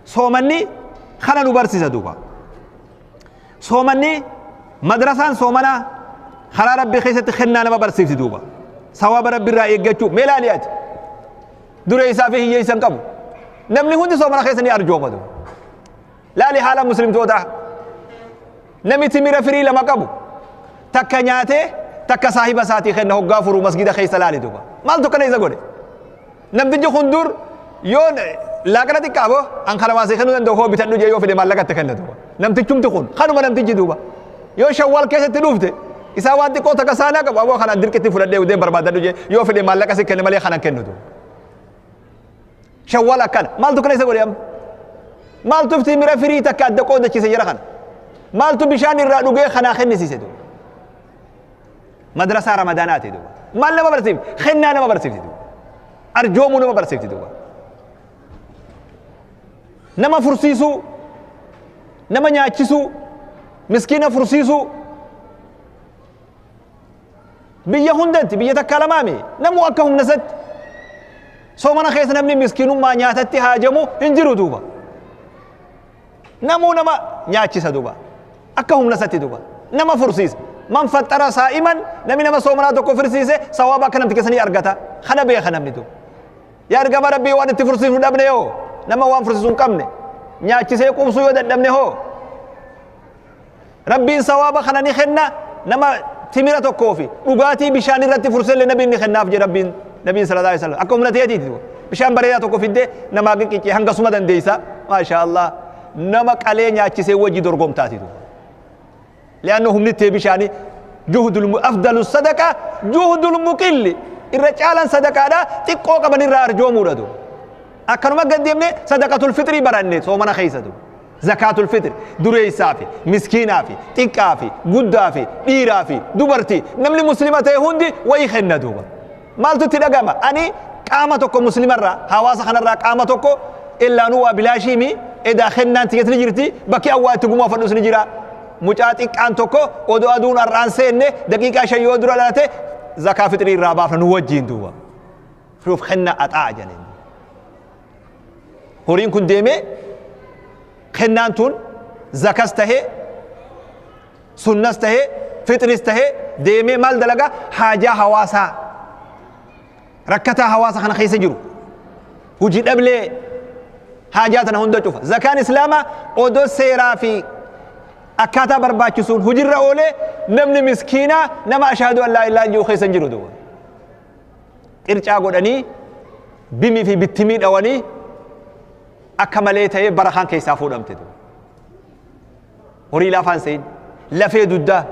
صومني خنا نبرسيسا دوبا صومني مدرسة صومنا خلا ربي خيسة خنا نما برسيسي دوبا ثواب ربي رأي قتشو ميلانيات دريسا فيه يسن قبو نمني هندي صومنا خيسة أرجو مدو لا لحالة مسلم توتا نمي تمير فري لما قبو تكا نياته تكا صاحب ساتي خنه غافرو مسجد خيس لالي دوبا مالتو كان إذا قولي نمتجي خندور يون لاكنا تكابو أن خلواسي خنو دندو هو بتنو جيو في دي مالك تخنه دوبا نمتجم تخون خنو ما نمتجي دوبا يو شوال كيسة تلوفته إسا وانتي كو تكا سانا كبو أبو خنا درك تفرد دي ودي بربادة دو جي يو في دي مالك سي كنه مالي خنا كنه دوبا شوال أكان مالتو كان إذا قولي أم مالتو فتي ميرا فري تكا دكو دكي سيجرا خنا مالتو بشان الرادو جي خنا خني سيسي دوبا مدرسة رمضانات دوبا ما لما برسيف خنا ما برسيف دوبا أرجومو ما برسيف دوبا نما فرسيسو نما نياتشيسو مسكينة فرسيسو بيا هندنت بيا تكلمامي نمو أكهم نست سومنا خيس نمني مسكينو ما نياتتي هاجمو انجرو دوبا نمو نما نياتشيسا دوبا أكهم نست دوبا نما فرسيس من فتر صائما نمي نما صومنا دوكو فرسيسه ثوابا كنم تكسني أرغتا خنا بيه خنا مني دو يا أرغب ربي وان تفرسيس دبنه يو نما وان فرسيسون قمنه نياچيسه قوبسو يو ددبنه هو ربي ثوابا خنا ني خنا نما تميرة كوفي دغاتي بشان رتي فرسل نبي ني خنا في ربي نبي صلى الله عليه وسلم اكو من تيتي دو بشان بريدا تو كوفي دي نما گقيچي هنگا سوما دنديسا ما شاء الله نما قلي نياچيسه وجي دورغومتاتي دو لأنه هم نتبشاني جهد أفضل الصدقة جهد المقل الرجال صدقة دا تقوق من الرجو موردو أكنما قدمني صدقة الفطر برني صومنا خيسدو زكاة الفطر دري سافي مسكين في تكافي قدافي ديرافي دبرتي نملي مسلمة هندي ويخنا دوبا مالتو تلقما أني قامتكو مسلمة را حواسة خنا را قامتكو إلا نوا بلا شيمي إذا خنا أنت يتنجرتي بكي أوقات تقوم فنوس نجرا mucaa xiqqaan tokko odoo aduun har'aan seenne daqiiqaa 5 yoo dura dhalate zakaa fixrii irraa baafna nu wajjiin duuba firuuf kenna axaa jedheen horiin kun deemee kennaan tun zakas tahee sunnas tahee fixris tahee deemee maal dalaga haajaa hawaasaa rakkataa hawaasa kana keessa jiru hojii dhablee haajaa tana hunda cufa zakaan islaamaa odoo seeraa fi akkaataa barbaachisuun hujirra oolee namni miskiinaa nama ashaadu an laa ilaaha jiru keessa hin jiru duuba qircaa godhanii bimii fi bittimii dhawanii akka malee ta'ee barakaan keessaa fuudhamte duuba horii laafaan se'in lafee duddaa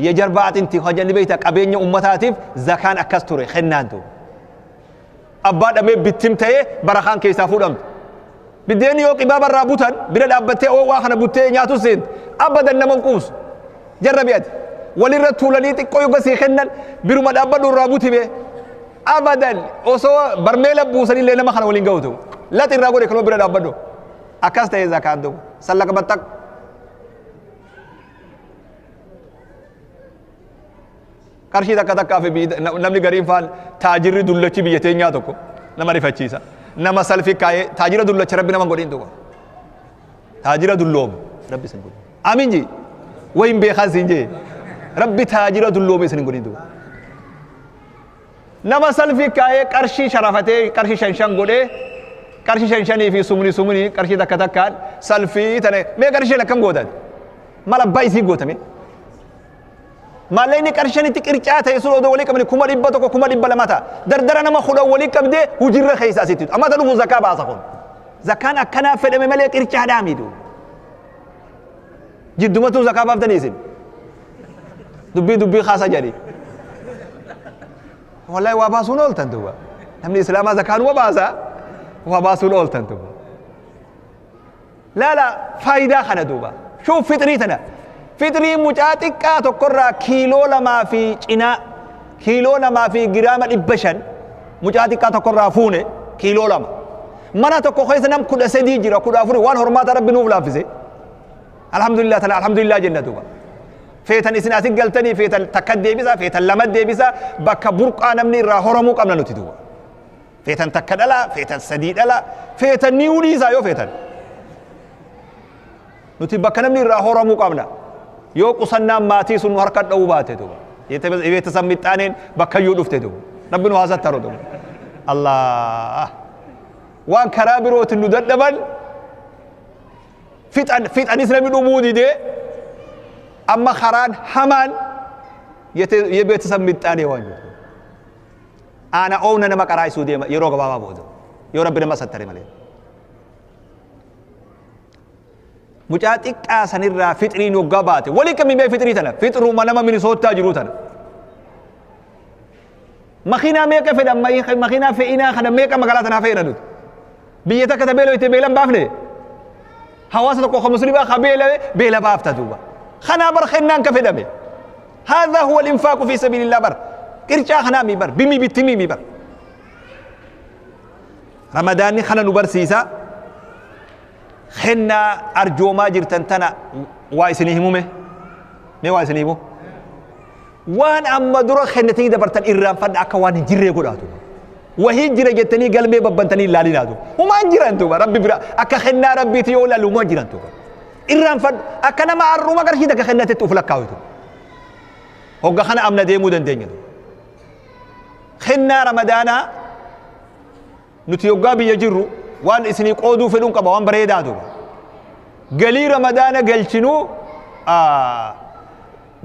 የጀርባ አጥንቲ ሆጀን ቤታ ቀበኛ ኡመታቲፍ ዘካን አካስ ቱሬ ኸናንቱ አባ ደሜ ቢትም ተዬ በረካን ኬሳ ፉደምት ቢደን ዮ ቂባ በራ ቡተን ቢረ ዳበቴ ኦ ዋ ከነ ቡቴ ኛቱ ሴን አበደን ነመን ቁስ ጀረቢያት ወሊረቱ ለኒ ጥቆ ዩገሲ ኸነን ቢሩማ ዳበዱ ራቡቲ ቤ አበደን ኦሶ በርሜለ ቡሰኒ ለነማ ከነ ወሊን ገውቱ ለጥራ ጎዴ ከሎ ቢረ ዳበዱ አካስ ተዬ ዘካን ዱ ሰለከ በጠቅ qarshii takka takkaa fi namni gariin faan taajirri dullachi biyya teenyaa tokko nama rifachiisa. Nama salfi kaayee taajira dullacha Rabbi nama godhin duuba. Taajira dulloome Rabbi isin godhin. Amiin jee. Wayin beekaan siin jee. Rabbi taajira dulloome isin godhin duuba. Nama salfi kaayee qarshii sharafatee qarshii shan shan godhee qarshii shan shanii fi sumni sumni qarshii takka takkaan salfii tane mee qarshii shan akkam gootan? Mal abbaa isii gootame? Maallaqni qarshii shanitti qircaa ta'e sun odoo walii qabne 100,000 200,000 ta'a. Dardara nama 10 walii qabdee hujirra keessa asitti. Amma ta dhufu zakaa baasa kun. Zakaan akkanaa fedhame malee qircaadhaa miidhu. Jiddumatu zakaa baaftanii isin. Dubbii dubbii kaasa jedhi. Wallahi waa baasuun ooltan duuba. Namni Islaamaa zakaan baasa waa baasuun ooltan duuba. Laala faayidaa kana duuba. Shuuf fixrii tana. Fixrii mucaa xiqqaa tokkorraa kiiloo 2 fi cinaa kiiloo 2 fi giraama 500 mucaa xiqqaa tokkorraa fuune kiiloo 2. Mana tokko keessa nam 13 jira 14 waan hormaata Rabbi nuuf laaffise. Alhamdulillah tana alhamdulillah jenna duuba. Feetan isin asit galtanii feetan takka deebisa feetan lama deebisa bakka burqaa namni irraa horamuu qabna nuti duuba. Feetan takka dhala feetan 3 dhala feetan ni hudiisaa yoo feetan. Nuti bakka namni irraa horamuu qabna. Yoo qusannaan maatii sun nu harka dha'uu baate duuba. Beeksisa mixaaneen bakka iyyuu dhufte duuba. Rabbi nu haasattaru duuba. Allah. Waan karaa birootiin nu dadhaban fixanis namni dhumuu didee amma karaan hamaan የቤተሰብ ምጣኔ waan jedhu. Ana oomna nama qaraa isuu deema yeroo gabaabaa booda. Yoo Rabbi nama sattare malee. Mucaa xiqqaa sanirraa fixriin waggaa baate walii kamii mee fixrii tana fixruuma nama Minisoottaa jiru tana. Makiinaa meeqa fedhan makiinaa fe'inaa kana meeqa magaalaa tanaa fe'ina nuti. Biyya takka ta beela itti beelan baafne. Hawaasa tokko ka musliimaa ka beela beela baafta duuba. Kanaa bar kennaan ka fedhame. هذا هو الإنفاق في سبيل الله بر. قرشا خنا مي بر بمي بتمي مي بر. رمضان خنا نبرسيسا خنا أرجو ما جرتن تنا وايسني همومه مي وايسني همو وان أما درا خنا تيجي دبرتن إيران فد أكوان جري قراتو وهي جري جتني قلبي ببنتني لالي نادو وما جيران تو ربي برا أكا خنا ربي تيولا لو ما جيران تو إيران فد أكنا ما أروما كرشي دك خنا تتوفلك كاوتو هو خنا أمنا ديمو دن دينيو خنا رمضانا نتيوغا بيجرو وان اسني قودو فدون قبا وان بريدا دو قلي رمضان قلشنو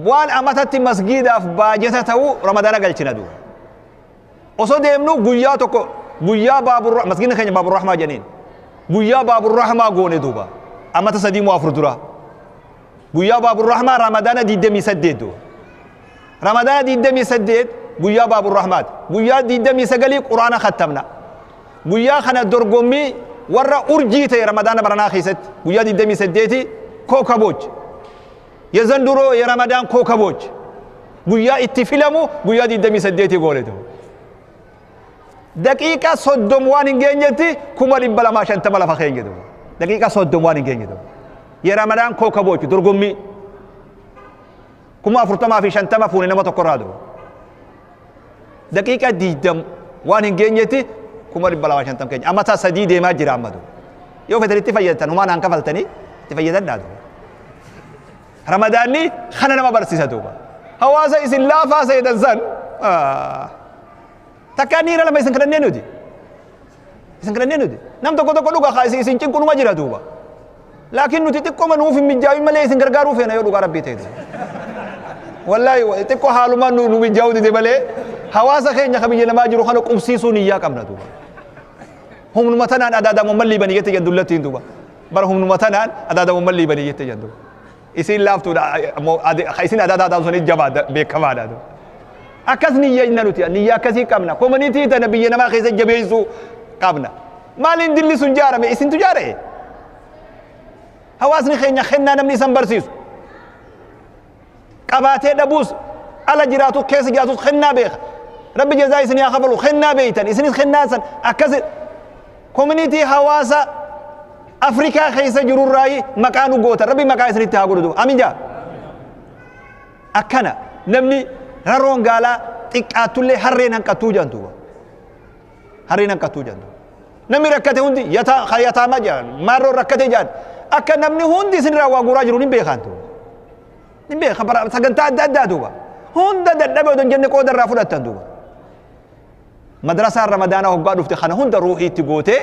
وان امتت مسجد اف باجته تو رمضان قلشنا دو وصو ديمنو غيا توكو غيا باب مسجد خني باب الرحمه جنين غيا باب الرحمه غوني دوبا امت سدي مو درا غيا باب الرحمه رمضان دي دمي سديد دو رمضان دي دمي سديد غيا باب الرحمه غيا دي دمي سغلي قران ختمنا guyyaa kana dorgommii warra urjii ta'e ramadaana baranaa keessatti guyyaa 28 ኮከቦች የዘንድሮ የረመዳን ኮከቦች guyyaa itti filamu guyyaa 28 goone ta'u daqiiqa 30 waan hin geenyetti 250,000 lafa keenya ta'u daqiiqa 30 waan hin geenye ta'u የረመዳን ኮከቦች dorgommii 40,050 fuune nama tokko irraa ta'u daqiiqa 20 waan hin geenyetti 250,000 keenya amma taa 3 deemaa jira amma tu yoo fedhanitti fayyadatan humaan aan kafaltanii itti fayyadadhaa tu ramadaanni kana nama barsiisa duuba hawaasa isin laafaa seetan san takkaa niira lama isin kadhannee nuti isin kadhannee nuti nam tokko tokko dhuga kaa isin cinqunuma jira duuba laakiin nuti xiqqooma nuuf hin mijaa'in malee isin gargaaruu feena yoo dhugaa rabbii ta'e wallaahi xiqqoo haalumaan nu mijaa'uu dide malee hawaasa keenya ka biyya namaa jiru kana qubsiisuu niyyaa qabna duuba humnuma tanaan adaadamu malli banii jette jadullattiin duuba bara humnuma tanaan adaadamu malli banii jette jaddu isin laaftuudha isin adaadamu sun jabaa beekamaadha duuba akkas niyya inna nuti niyya akkasii qabna koomaniitii tana biyya namaa keessa jabeessuu qabna maaliin dilli sun jaarame isintu jaara'e hawaasni keenya kennaa namni isan barsiisu qabaatee dhabuus ala jiraatu keessa jiraatus kennaa beeka rabbi jazaa isin yaa kafalu kennaa beeytan isinis kennaa san akkas koominitii hawaasa Afrikaa keessa jirurraayi maqaa nu gootan rabbi maqaa isinitti haa godhu duuba amiin jaa akkana namni raroon gaalaa xiqqaattullee harreen hanqattuu jedhan duuba harreen hanqattuu jedhan duuba Namni rakkate hundi yataama jedhan maarroo rakkate jedhan akka namni hundi isinirraa waa guuraa jiru ni beekan duuba. Ni beeka sagantaa adda addaa duuba. Hunda dadhabe odoo hin jenne qooda irraa fudhattan duuba. Madrasaan Ramadaanaa hoggaa dhufte kana hunda ruuhiitti gootee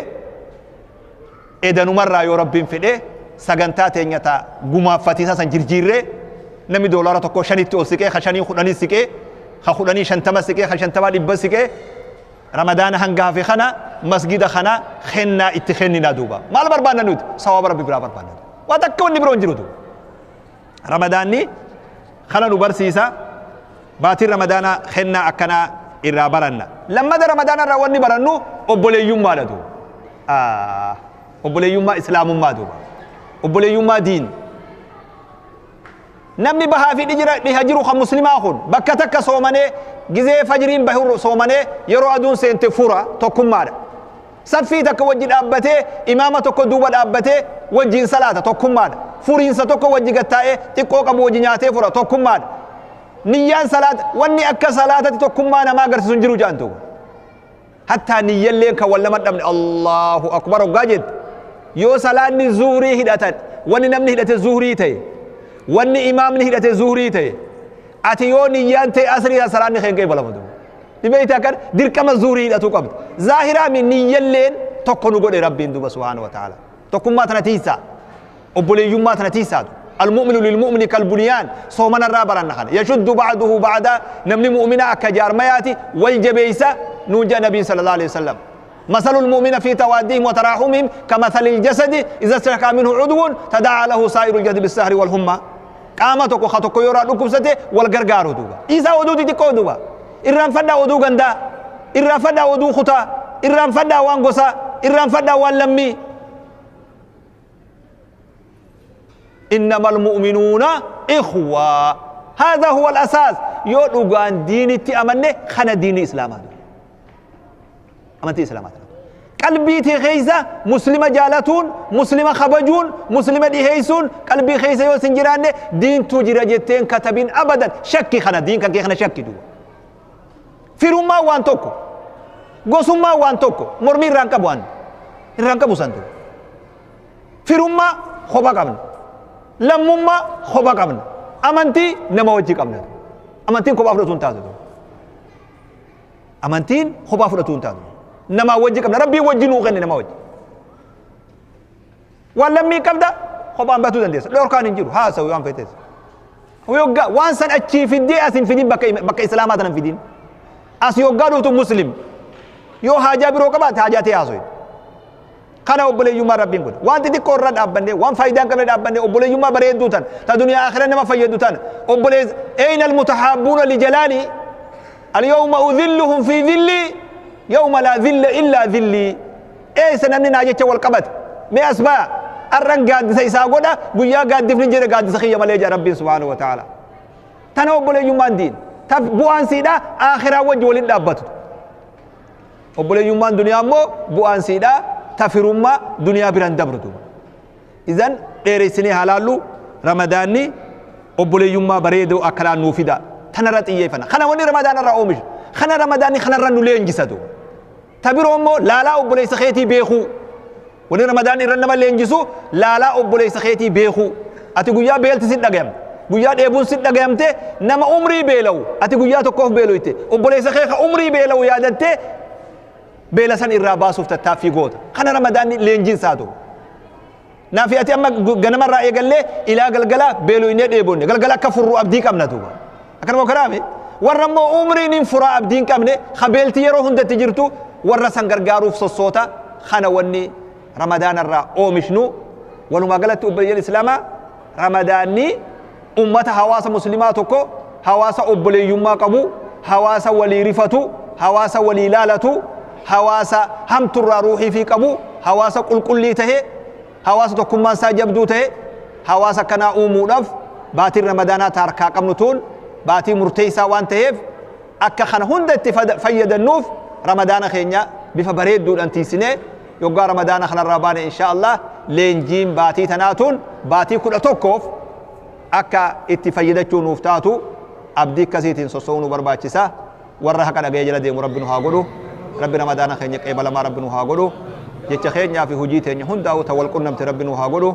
edanumarraa yoo Rabbiin fedhe sagantaa teenya ta gumaaffatiisa san jirjiirree namni doolaara tokko shanitti ol siqee ka shanii kudhanii siqee ka kudhanii shantama siqee ka shantama dhibba siqee Ramadaana hanga hafe kana masgida kana kennaa itti kenninaa duuba. Maal barbaanna nuti? Sawaaba Rabbi biraa barbaanna. Waa takka wanni biroo hin jiru duuba. Ramadaanni kana nu barsiisa. Baatiin Ramadaana kennaa akkanaa irraa baranna. Lammada Ramadaana irraa wanni barannu obboleeyyummaadha duuba. Obboleeyyummaa Islaamummaa duuba. Obboleeyyummaa diin. Namni bahaa fi dhiha jiru kan muslimaa kun bakka takka soomanee gizee fajriin bahu soomanee yeroo aduun seente fura tokkummaadha. Saffii takka wajji dhaabbatee imaama tokko duuba dhaabbatee wajjiin salaata tokkummaadha. Furiinsa tokko wajji gattaa'ee xiqqoo qabu wajji nyaatee fura tokkummaadha. Niyyaan salaata wanni akka salaatatti tokkummaa namaa agarsiisu hin jiru jedhan duuba. Hattaa niyyalleen kan wal nama dhabne Allahu akbar hoggaa jette yoo salaanni zuhurii hidhatan wanni namni hidhate zuhurii ta'e wanni imaamni hidhate zuhurii ta'e ati yoo niyyaan ta'e asrii salaanni kee hin qeebalamu duuba. Dhibeeyte akkan dirqama zuhurii hidhatuu qabda. Zaahiraa mi niyyalleen tokko nu godhe Rabbiin duuba subhaanahu wa ta'ala. Tokkummaa tana tiisaa. Obboleeyyummaa tana tiisaatu. المؤمن للمؤمن كالبنيان صومنا الرابر النخل يشد بعضه بعدا نمني مؤمنا أكجار مياتي والجبيسة نوجا نبي صلى الله عليه وسلم. مثل المؤمن في تواديهم وتراحمهم كمثل الجسد إذا استشكى منه عضو تداعى له سائر الجسد بالسهر والحمى. قامتك وخطك يرى لكم ستي والغرغار دوبا. إذا ودودي تكو دوبا. إرام فدا ودو غندا. إرام فدا ودو خطا. إرام فدا وانغوسا. إرام فدا وان لمي. إنما المؤمنون إخوة. هذا هو الأساس. يودوغان ديني تأمنه خنا ديني إسلام هذا. أمنتي إسلام هذا. قلبي تخيزة مسلمة جالتون مسلمة خبجون مسلمة ديهيسون قلبي خيزة يوسنجران دين تجرجتين كتبين أبدا شكي خنا دين كان خنا شكي دوا. في روما وان توكو غوسوما وان توكو مرمي رانكا بوان رانكا بوسانتو. في روما خبا قبل لمما خبا قبل أمنتي نموجي قبل أمنتين خبا فرتون تازو أمنتين خبا فرتون تازو نما وجه قبل ربي وجه نوغني نما وجه ولمي قبل خبا باتو دندس لور كان ينجرو ها سوي وان فيتس ويوغا وان سن اتشي في دي اسين في دين بك بك اسلامات في دين اس يوغا دوتو مسلم يو حاجه برو قبات حاجاتي هاسوي kana obboleeyyummaa Rabbiin godhe. Wanti xiqqoo irra dhaabbanne, waan faayidaa hin qabne dhaabbanne, obboleeyyummaa bareedduu tan, ta duniyaa akhira nama fayyadu tan, obbolees ayna almutahabbuuna lijalaali alyawma udhilluhum fi dhilli yawma laa dhilla illaa dhilli. Eessa namni naa jecha wal qabate? Mee as ba'a. Arran gaaddisa isaa godha, guyyaa gaaddifni jira gaaddisa kiyya malee jedha Rabbiin subhaanahu wa ta'ala. Tana obboleeyyummaan diin. Ta bu'aan siidhaa akhiraa wajji waliin dhaabbatu. Obboleeyyummaan duniyaa immoo bu'aan siidhaa tafirummaa duniyaa biraan dabru duuba. Izan dheeressinee halaallu Ramadaanni obboleeyyummaa bareedoo akkanaan nuu fida. Tanarra xiyyeeffanna. Kana wanni Ramadaana irraa oomishu. Kana Ramadaanni kanarra nu leenjisa duuba. Ta biroo immoo laalaa obboleessa keetii beekuu. Wanni Ramadaanni irra nama leenjisu laalaa obboleessa keetii beekuu. Ati guyyaa beelti si dhagayamte. Guyyaa dheebuun si dhagayamte nama umrii beela'u. Ati guyyaa tokkoof beeloyte. Obboleessa kee ka umrii beela'u yaadattee beela san irraa baasuuf tattaaffii goota. Kana Ramadaanni leenjiin isaa ta'u. Naafi ati amma ganamarraa eegallee ilaa galgala beeloynee dheebonne. Galgala akka furru abdii qabna duuba. Akkanuma karaame warra immoo umriin hin furaa abdii hin qabne kabeelti yeroo hundatti jirtu warra san gargaaruuf sossoota. Kana wanni Ramadaanarraa oomishnu. Walumaa galatti obboleeyyan Islaamaa Ramadaanni ummata hawaasa muslimaa tokko hawaasa obboleeyyummaa qabu, hawaasa walii rifatu, hawaasa walii laalatu, hawaasa hamturraa ruuhii fi qabu, hawaasa qulqullii tahe, hawaasa tokkummaan isaa jabduu tahe, hawaasa kanaa uumuudhaaf baatiin Ramadaanaa taarkaa qabnu tuun baatii murteessaa waan taheef akka kana hunda itti fayyadannuuf Ramadaana keenya bifa bareedduudhaan tiisinee yoggaa Ramadaana kanarraa baane insha Allah leenjiin baatii tanaa tuun baatii 11 akka itti fayyadachuu nuuf taatu abdii akkasiitiin sossoo'uu nu barbaachisa. Warra haqa dhaga'ee jala deemu Rabbi nu haa godhu. Rabbi Ramadaana keenya qeebalamaa Rabbi nu haa godhu. Jecha keenyaa fi hojii teenya hundaa'u ta wal qunnamte Rabbi nu haa godhu.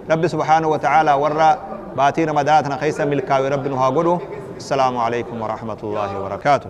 Rabbi subhaanahu wa ta'aalaa warra baatii Ramadaana tana keessa milkaawe Rabbi nu haa godhu. Assalaamu alaikum wa rahmatullaahi wa barakaatuh.